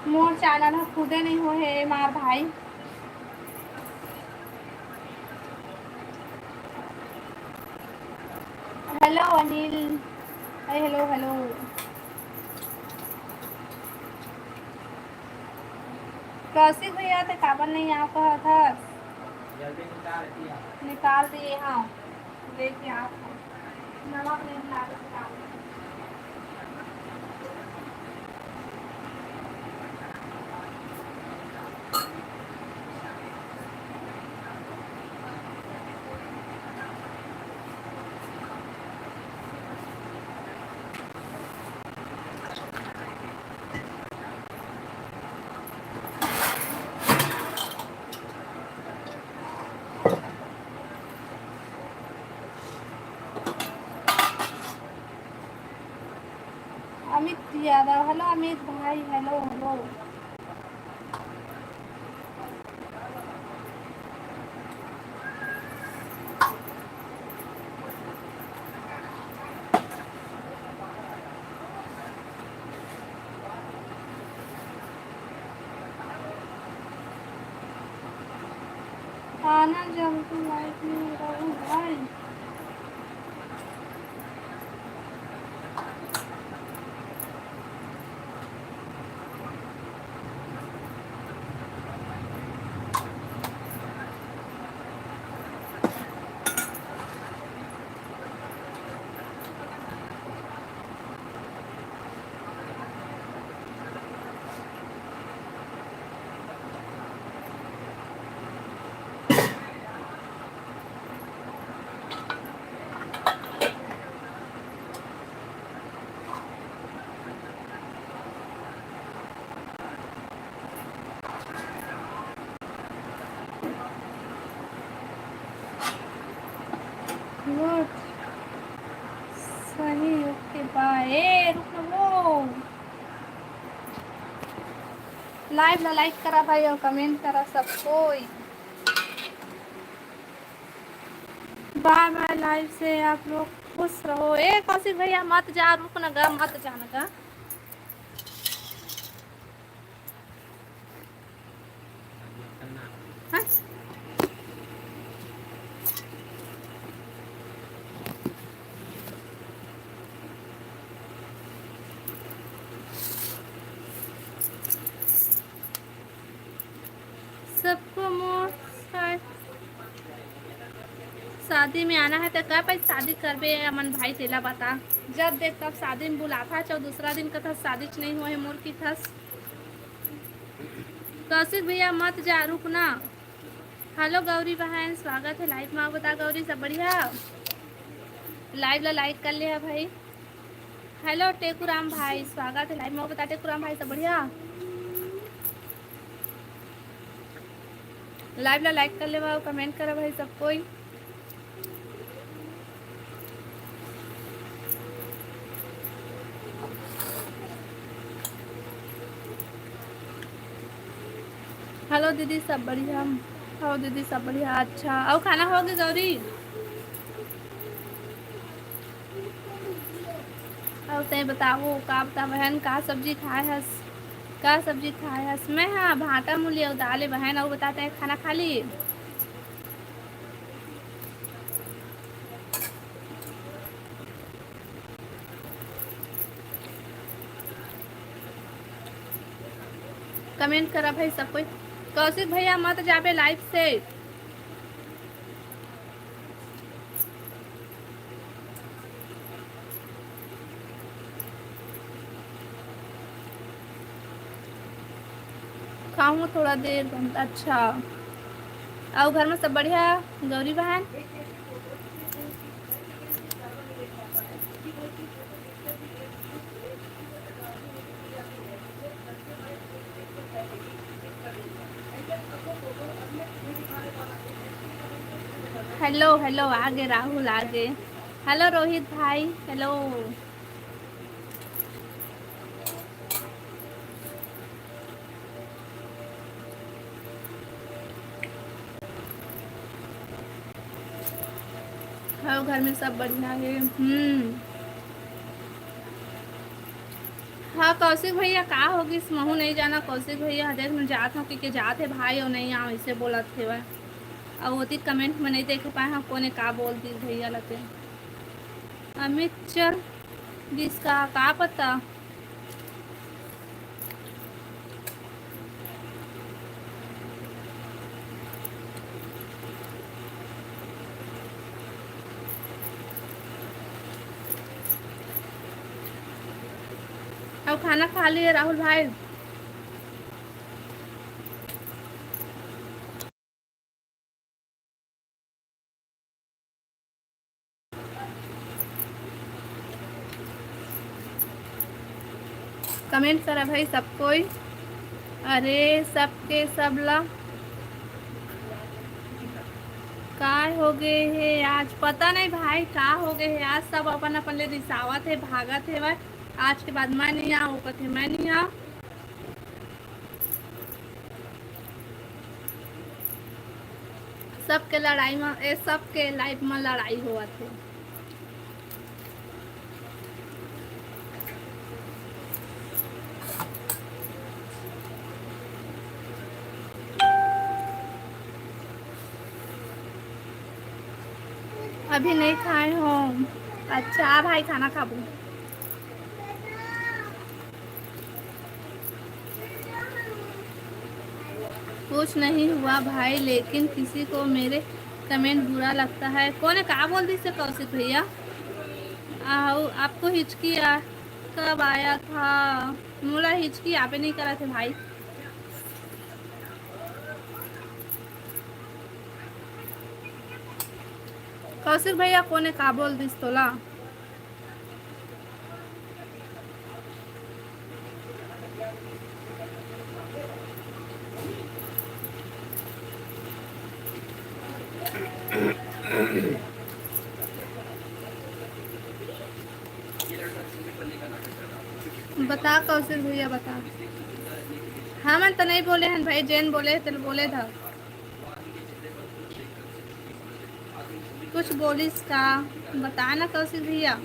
मोर चैनल ह खुदे नहीं हो हे मार भाई। हेलो अनिल, अरे हेलो, हेलो। कौशिक भैया, ते काबर नहीं आ कहत हस? जल्दी निकाल दिया। निकाल दिए, हाँ। लेके आप नवा प्लेन ला के डाल दो। अमित यादव, हेलो अमित भाई, हेलो, हेलो। आना जल्दी live में रहू भाई। Good। सही, OK, bye। ए, रुक ना वो। Live ला like करा भाई और comment करा सब कोई। Bye bye, live से आप लोग खुश रहो। ए कौशिक भैया, मत जा, रुक ना गा, मत जाना गा। हाँ? सबको मोर शादी में आना है तो का भाई शादी करबे अमन भाई, तेला बता। जब देख तब शादी में बुलाथा, चौ दूसरा दिन कथा शादी च नहीं हुआ है मोर की थस। कौशिक भैया मत जा, रुक ना। हेलो गौरी बहन, स्वागत है live में। बता गौरी, सब बढ़िया? Live ला like कर ले है भाई। हेलो टेकूराम भाई, स्वागत है live में। बता टेकूराम भाई, सब बढ़िया? Live ला like कर लेवा, comment करा भाई सब कोई। हेलो दीदी, सब बढ़िया? हो दीदी, सब बढ़िया। अच्छा, अउ खाना होगे गौरी? अउ तैं बताबो, का बता बहन, का सब्जी खाए हस? का सब्जी खाए हस? मैं हा भांटा मूली अउ दाल ए बहन। अउ बता, तैं खाना खा ली? Comment करा भाई सब कोई। कौशिक भैया मत जाबे live से। खाहूँ थोड़ा देर बाद। अच्छा, अउ घर में सब बढ़िया गौरी बहन? हेलो हेलो, आगे राहुल आगे। हेलो रोहित भाई, हेलो। हाँ, घर में सब बढ़िया है। हम्म। हाँ कौशिक भैया, का होगिस, महू नहीं जाना। कौशिक भैया देख, मैं जात हूँ कि के जात है भाई, और नहीं आओ, इसे बोलत हेवय। अब ओती comment में नहीं देख पाए हैं, कोने का बोल दी भैया लते। अमित चल दिस का, का पता। अब खाना खा लिए राहुल भाई? Comment करा भाई सब कोई। अरे सबके सबला काय हो गए हे आज, पता नहीं भाई का हो गए हे आज, सब अपन अपन ले रिसावत हे, भागत हे बस। आज के बाद मैं नहीं आऊँ, वो कथे मैं नहीं आऊँ। सबके लड़ाई में, ए, सबके लाइफ में लड़ाई होवत हे। अभी नहीं खाए हो? अच्छा, आ भाई, खाना खाबो। कुछ नहीं हुआ भाई, लेकिन किसी को मेरे कमेंट बुरा लगता है। कोने का बोल दिस कौशिक भैया? आओ, आपको हिचकी आ, कब आया था? मोला हिचकी आबे नहीं करा थे भाई। कौशिक भैया, कोने का बोल दिस तोला? बता कौशिक भैया, बता। हमन तो नहीं बोले हन भाई, जेन बोले हे तेन बोले था। कुछ बोलिस का? बता ना कौशिक भैया।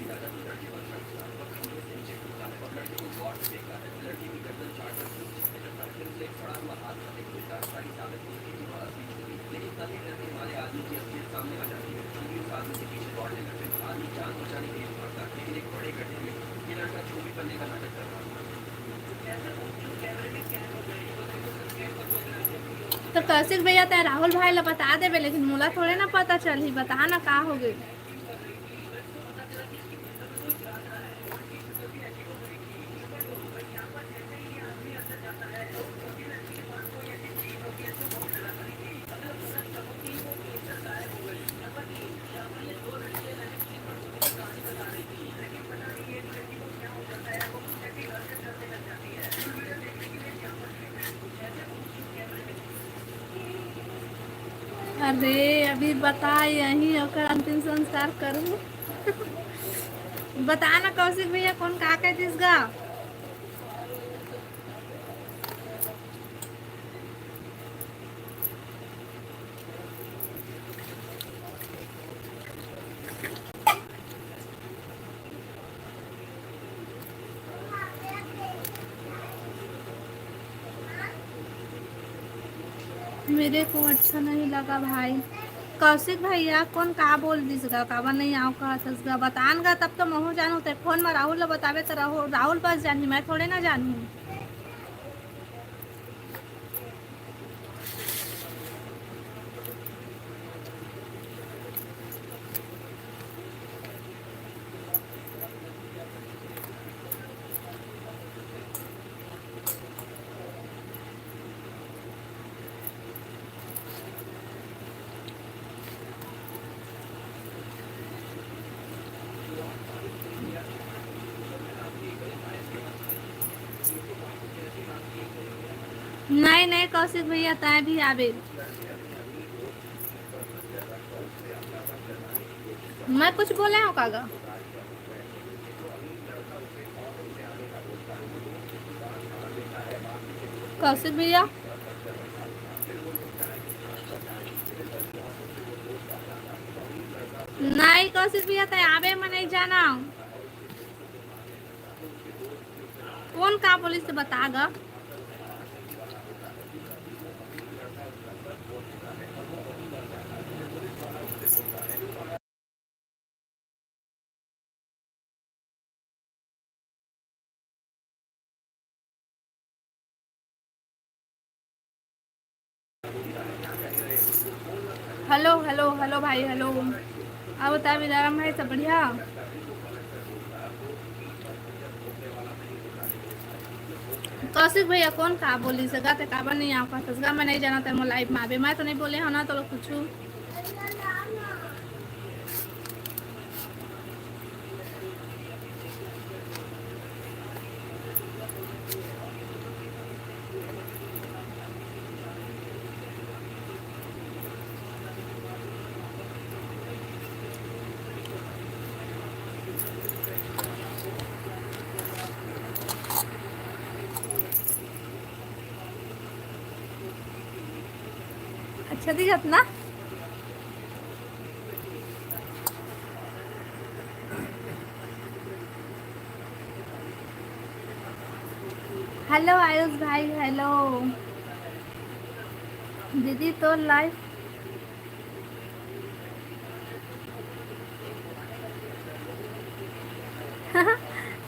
तो कौशिक भैया, तै राहुल भाई ला बता देबे, लेकिन मोला थोड़े ना पता चलही। बता ना, का हो गए? अरे, अभी बता, यही ओकर अंतिम संस्कार करूँ। बता ना कौशिक भैया, कौन का कह दिस गा? मेरे को अच्छा नहीं लगा भाई। कौशिक भैया, कौन का बोल दिस गा, काबर नहीं आओ कहत हस गा? बतान गा, तब तो महू जानू। ते फोन में राहुल ला बताबे तो राहुल, राहुल बस जानही, मैं थोड़े ना जानू। नहीं, नहीं, कौशिक भैया, तय भी आबे। मैं कुछ बोले हूँ कागा? कौशिक भैया, नहीं, कौशिक भैया, तय आबे, मैं नहीं जाना। कौन का बोलिस ते बता गा। हेलो, हेलो, हेलो भाई, हेलो। अब बता, विदाराम भाई, सब बढ़िया? कौशिक भैया, कौन का बोलिस गा, ते काबर नहीं आओ कहत हस गा? मैं नहीं जाना ते मोर लाइफ में आबे, मैं तो नहीं बोले हूँ ना तो कुछ। छती जात ना। हेलो आयुष भाई, हेलो दीदी, तो लाइव।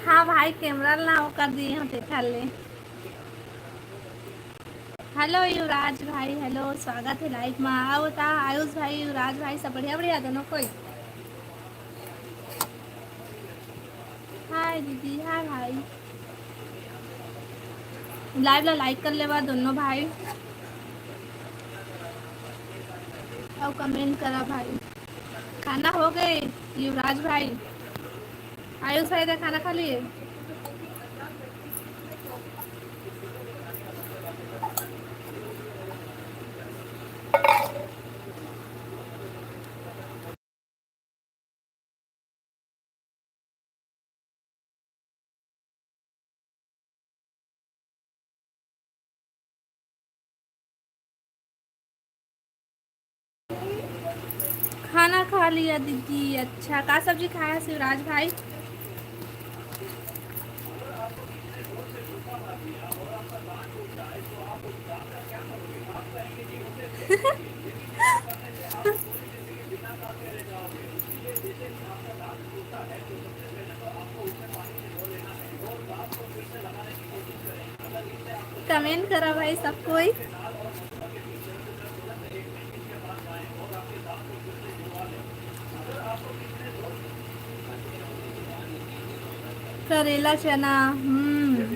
हाँ भाई, कैमरा ला वो कर दिए हो, देखा ले। हेलो युवराज भाई, हेलो, स्वागत है लाइव में। आओ ता आयुष भाई, युवराज भाई, सब बढ़िया, बढ़िया दोनों कोई। हाय दीदी, हाय भाई। लाइव ला लाइक कर लेवा दोनों भाई, और कमेंट करा भाई। खाना हो गए युवराज भाई, आयुष भाई, तो खाना खा लिए? खाना खा लिया दीदी। अच्छा, का सब्जी खाया शिवराज भाई? कमेंट करा भाई सब कोई। करेला चना। हम्म।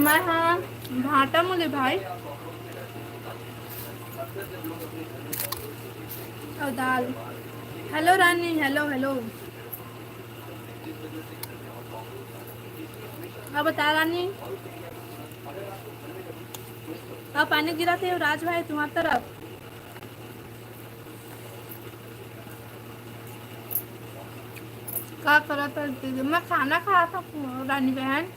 मैं हाँ भाटा मुले भाई। और दाल। हेलो रानी, हेलो, हेलो। अब बता रानी, अब पानी गिरा थे राज भाई तुम्हारी तरफ? का करत है दीदी? मैं खाना खाया था रानी बहन।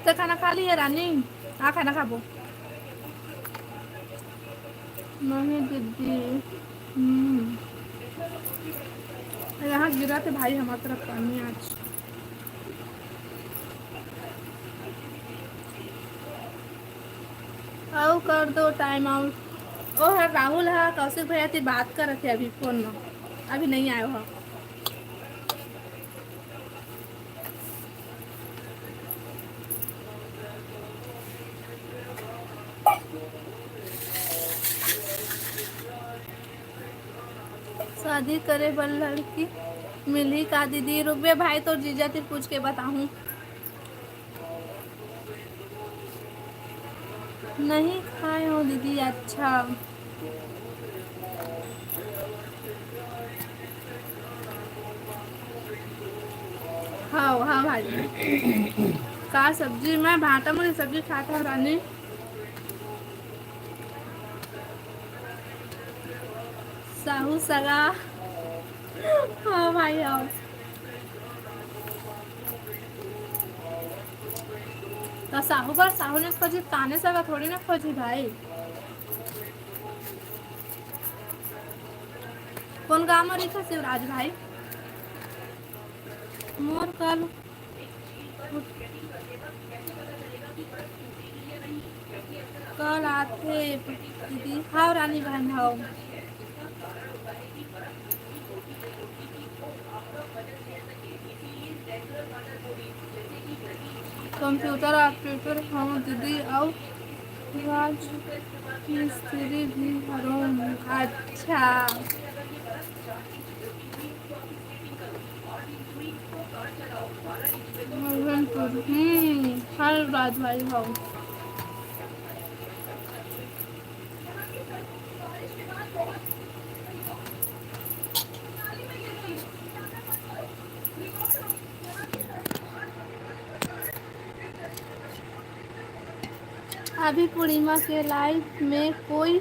तो खाना खा लिया रानी? हाँ, खाना खाबो। नहीं दीदी। हम्म। यहाँ गिरा थे भाई हमारी तरफ पानी आज। आओ कर दो टाइम आउट। ओ हर राहुल हा कौशिक भैया ती बात करत हे अभी फोन में, अभी नहीं आयो हा। शादी करे बर लड़की मिलही का दीदी? रुकबे भाई, तोर जीजा ती पूछ के बताहूँ। नहीं खाए हो दीदी? अच्छा। हाँ, हाँ भाई। का सब्जी? मैं भाटा मुली सब्जी खाता हूँ रानी। साहू सगा। हाँ भाई, हाँ। तो साहू बर साहू ने खोजी, ताने सगा थोड़ी ना खोजी भाई। कौन गांव में रहिथा शिवराज भाई? मोर कल, कल आथे दीदी। हाव रानी बहन, हाव। कंप्यूटर ऑपरेटर हूँ दीदी, अउ राज मिस्त्री भी हरों। अच्छा। हम्म, हर बात भाई हो। अभी पूर्णिमा के लाइव में कोई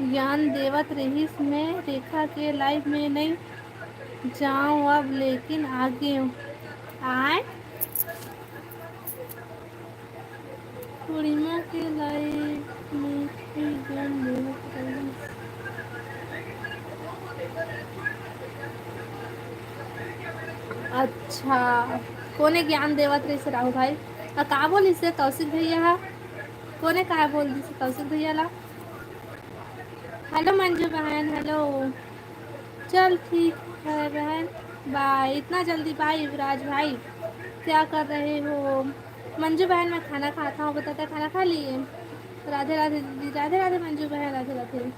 ज्ञान देवत रहिस, मैं रेखा के लाइव में नहीं जाओ अब, लेकिन आगे आए। पूर्णिमा के live में कोई ज्ञान देवत रहिस। अच्छा, कोने ज्ञान देवत रहिस राहुल भाई? आ, का बोलिस हे कौशिक भैया हा? कोने का बोल दिस कौशिक भैया ला? हेलो मंजू बहन, हेलो। चल ठीक है बहन, बाय। इतना जल्दी बाय युवराज भाई, क्या कर रहे हो? मंजू बहन, मैं खाना खाता हूँ। बता, तैं खाना खा लिए? राधे राधे दीदी, राधे राधे मंजू बहन, राधे राधे।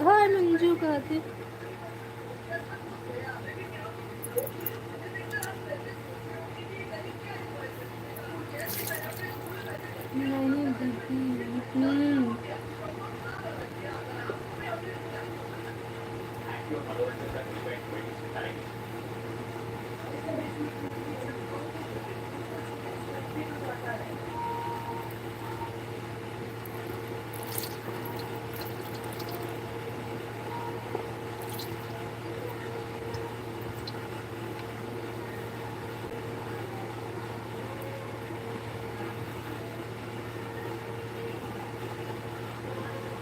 हाँ मंजू कहती। नहीं दीदी। हम्म।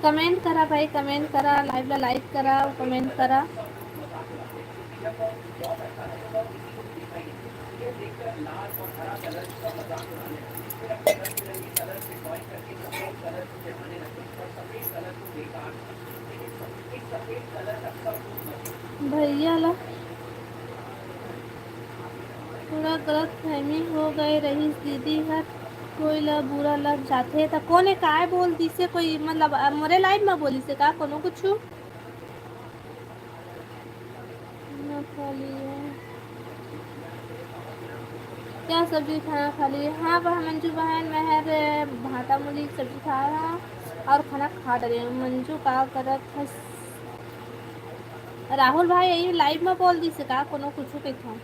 Comment करा भाई, comment करा, live ला like करा, comment करा। भैया ला थोड़ा गलत फहमी हो गए रहिस दीदी हर, कोई ला बुरा लग जाथे त कोने काय बोल दिसे? कोई मतलब, अ, मोरे live में बोलिसे का कोनो कुछु? ना खा लिए। क्या सब्जी खाना खा लिए? हाँ बहन, मंजू बहन, मैं हर भाटा मूली की सब्जी खाए हूँ और खाना खा डरे हूँ। मंजू का करत हस? राहुल भाई, यही live में बोल दिसे का कोनो कुछु कहिथों?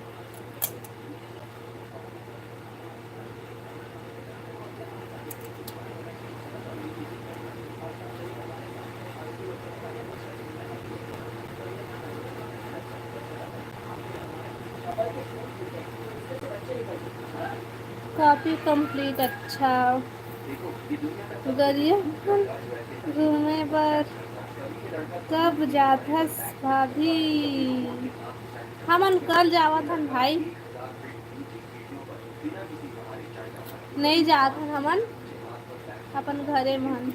Copy complete, अच्छा। गरिया घूमे बर कब जाथस भाभी? हमन कल जावत हन भाई। नहीं जात हन हमन, अपन घरे में हन।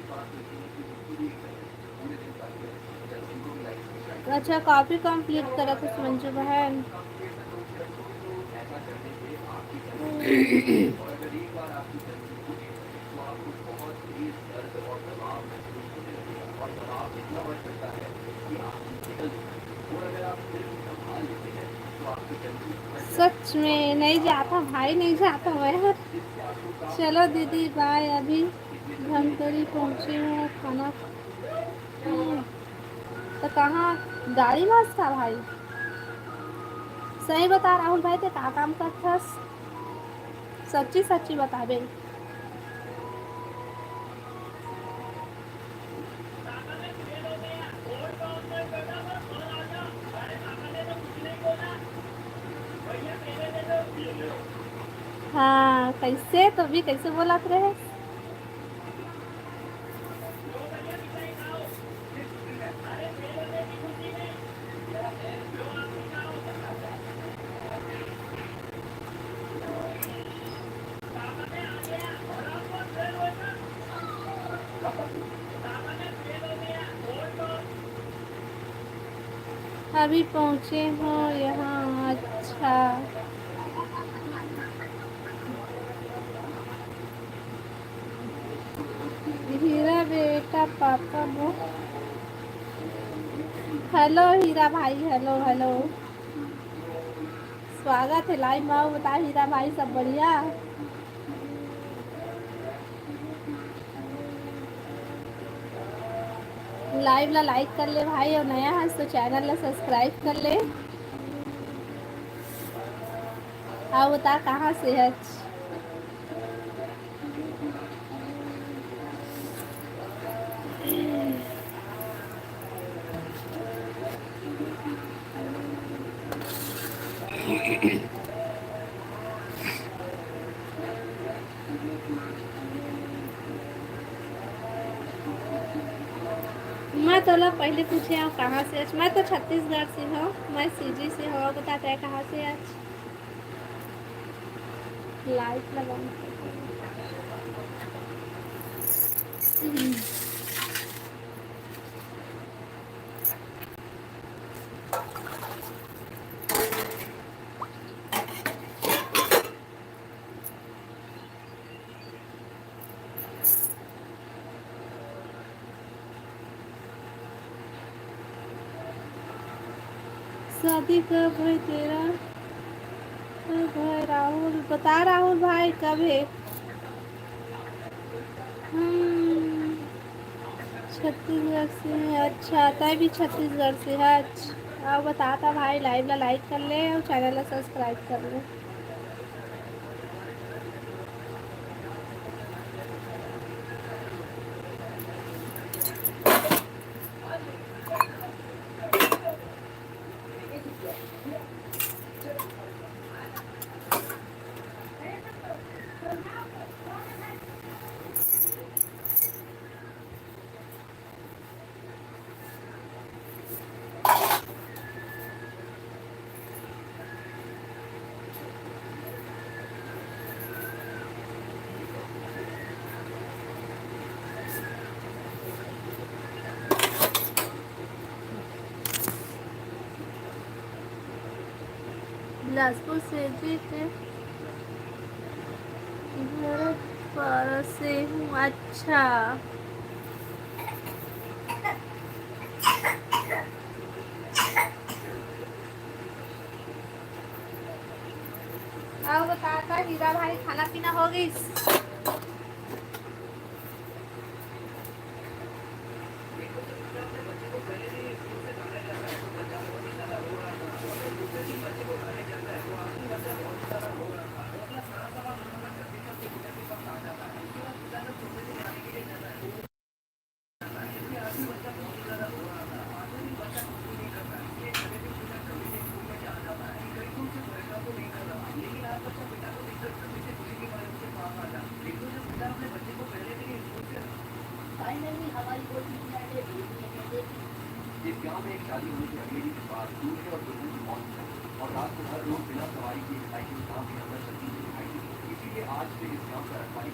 अच्छा, copy complete करत हस मंजू बहन। सच में नहीं जाता भाई, नहीं जाता मैं। चलो दीदी बाय, अभी धमतरी पहुँचे हूँ, खाना। हम्म, तो कहाँ गाड़ी में हस का भाई? सही बता राहुल भाई, ते का काम करथस? सच्ची सच्ची बताबे। हाँ, कैसे तो भी कैसे बोलत रहे? अभी पहुँचे हो यहाँ, अच्छा। हीरा बेटा पापा बो। हेलो हीरा भाई, हेलो हेलो, स्वागत है live में। बता हीरा भाई, सब बढ़िया? Live ला like कर ले भाई, और नया हस तो channel ला subscribe कर ले। अउ बता, कहाँ से हच? मैं तोला पहले पूछे हूँ, कहाँ से आज? मैं तो छत्तीसगढ़ से हूँ, मैं सीजी से हूँ। बता, तै कहाँ से आज? लाइट लगा। शादी कब है तेरा? कब है राहुल? बता राहुल भाई, कब है? हम छत्तीसगढ़ से हैं। अच्छा, तै भी छत्तीसगढ़ से है? अच्छा, आओ, बता ता भाई, लाइव ला लाइक कर ले और चैनल ला सब्सक्राइब कर ले। बिलासपुर से जी के घर पारा से हूँ। अच्छा, आओ बता का हीरा भाई, खाना पीना हो गइस? इस गांव में एक शादी होने के अगले ही दिन बारात दूल्हे और दुल्हन की मौत हो गई और रात को हर रोज बिना सवारी के साइकिल गांव के अंदर चलती हुई दिखाई दी। इसीलिए आज से इस गांव का रखवाली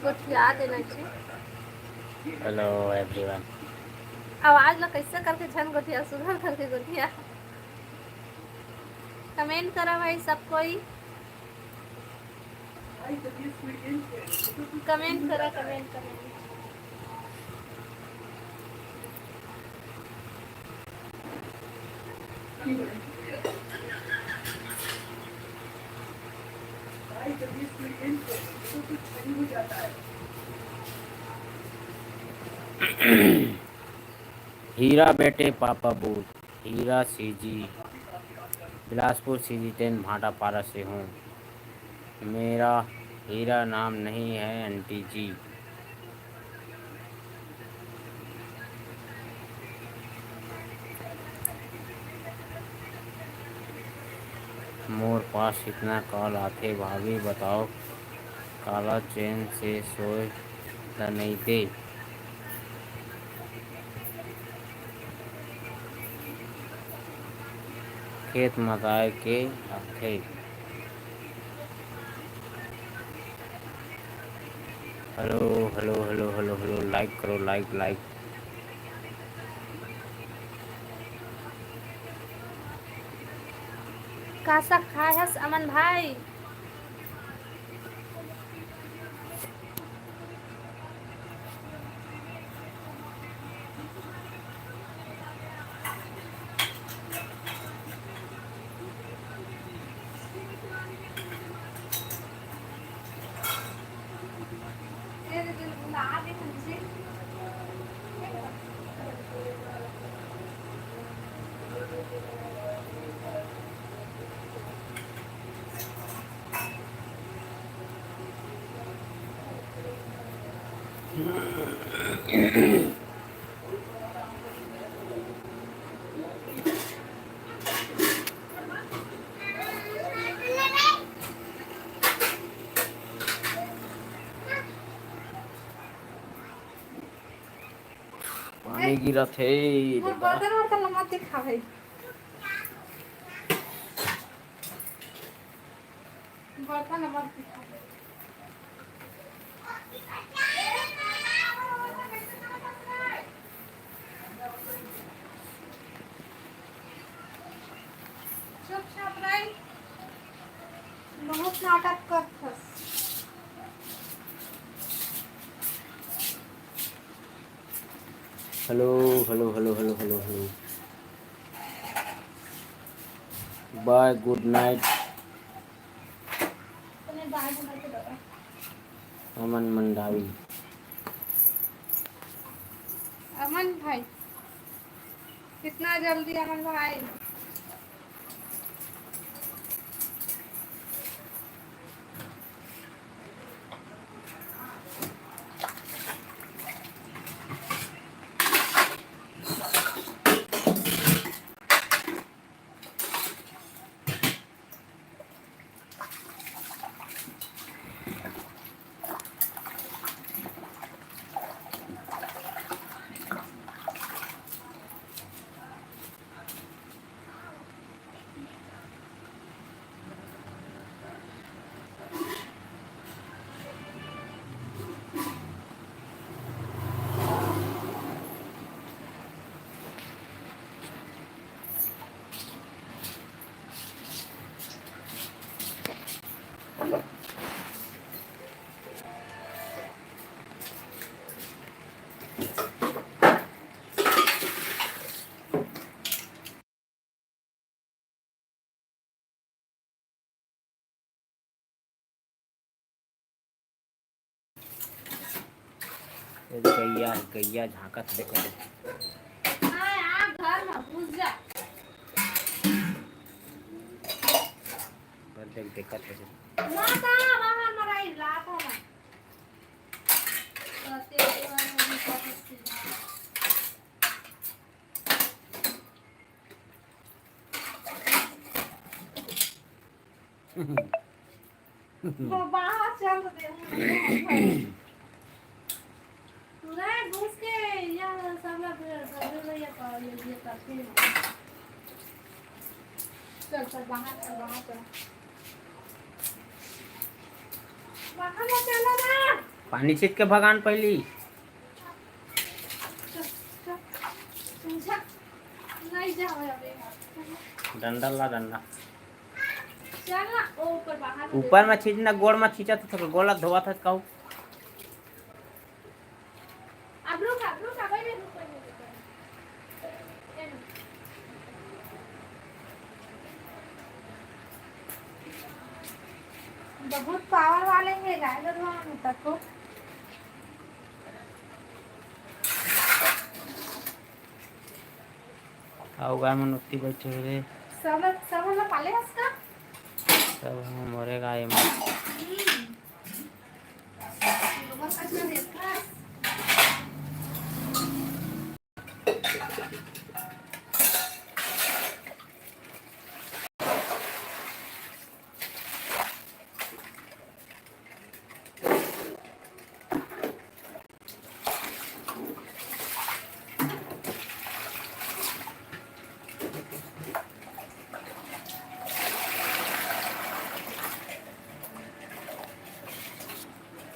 गोठिया देना जी। Hello everyone। आवाज ला कैसे करके झन गोठिया, सुधार करके गोठिया। कमेंट करा भाई सब कोई। कमेंट करा, कमेंट, कमेंट। हीरा बेटे पापा booth, Hira CG, Bilaspur CG ten Bhatapara से हूँ। मेरा हीरा नाम नहीं है आंटी जी। मोर पास इतना कॉल आथे, भाभी बताओ काला चैन से सोए ल नइ दे। खेत मताए के आथे। Hello, hello, hello, hello, hello, like करो, लाइक, लाइक। का साग खाए हस अमन भाई? पानी गिरत हे। मोर दादा। बर्तन वर्तन ला मत दिखा भाई। बर्तन ला मत दिखा। चुपचाप रही। बहुत नाटक करथस। Hello, hello, hello, hello, hello, hello. Bye, good night. Aman Mandavi. Aman भाई, कितना जल्दी अमन भाई। ए गैया, गैया झांकत हे, देखो। हाँ, आ घर में घुस जा। पर देख, देखत हे। माता, बाहर में रही, लात हो ना। बाहर चल दे। नहीं, घुस के यहाँ सब लोग घर में ये कर, ये, ये करते हैं। चल, चल, बाहर चल, बाहर चल। बाहर ले चलो ना। पानी छीट के भगान पहली। चल, चल। समझा? नहीं जा, हो जावे। डंडा ला, डंडा। चल ना, ओ ऊपर बाहर ऊपर में छींच ना, गोड़ में छींचा तो थोड़ा गोला धोवा था कहू। अब रुक, अब रुक, अब रुक, रुक, रुक, रुक। बहुत पावर वाले हे गाय गरुवा में तको। अउ गाय मन उत्ती बैठे हे रे। सब, सब ला पाले हस का? सब हम मोरे गाय मन। हम्म।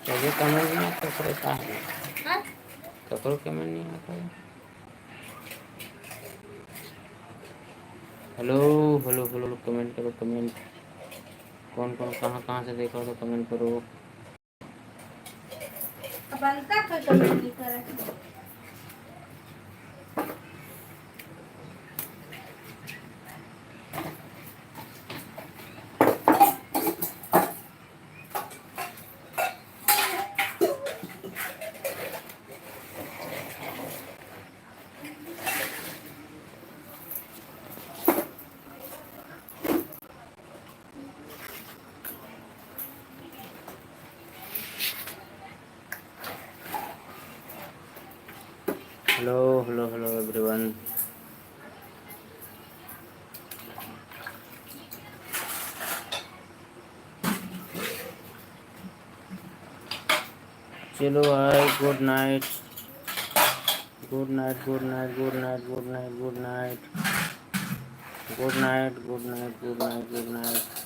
चलिए, कमेंट नहीं आता, करो का है? हाँ? ककरो कमेंट नहीं आता है। हेलो, हेलो, हेलो, कमेंट करो, कमेंट। कौन, कौन, कहाँ, कहाँ से देखा हो तो कमेंट करो। अब अंता कोई कमेंट नहीं करे। Hello, hello, hello, everyone. चलो भाई, good night. Good night, good night, good night, good night, good night. Good night, good night, good night, good night.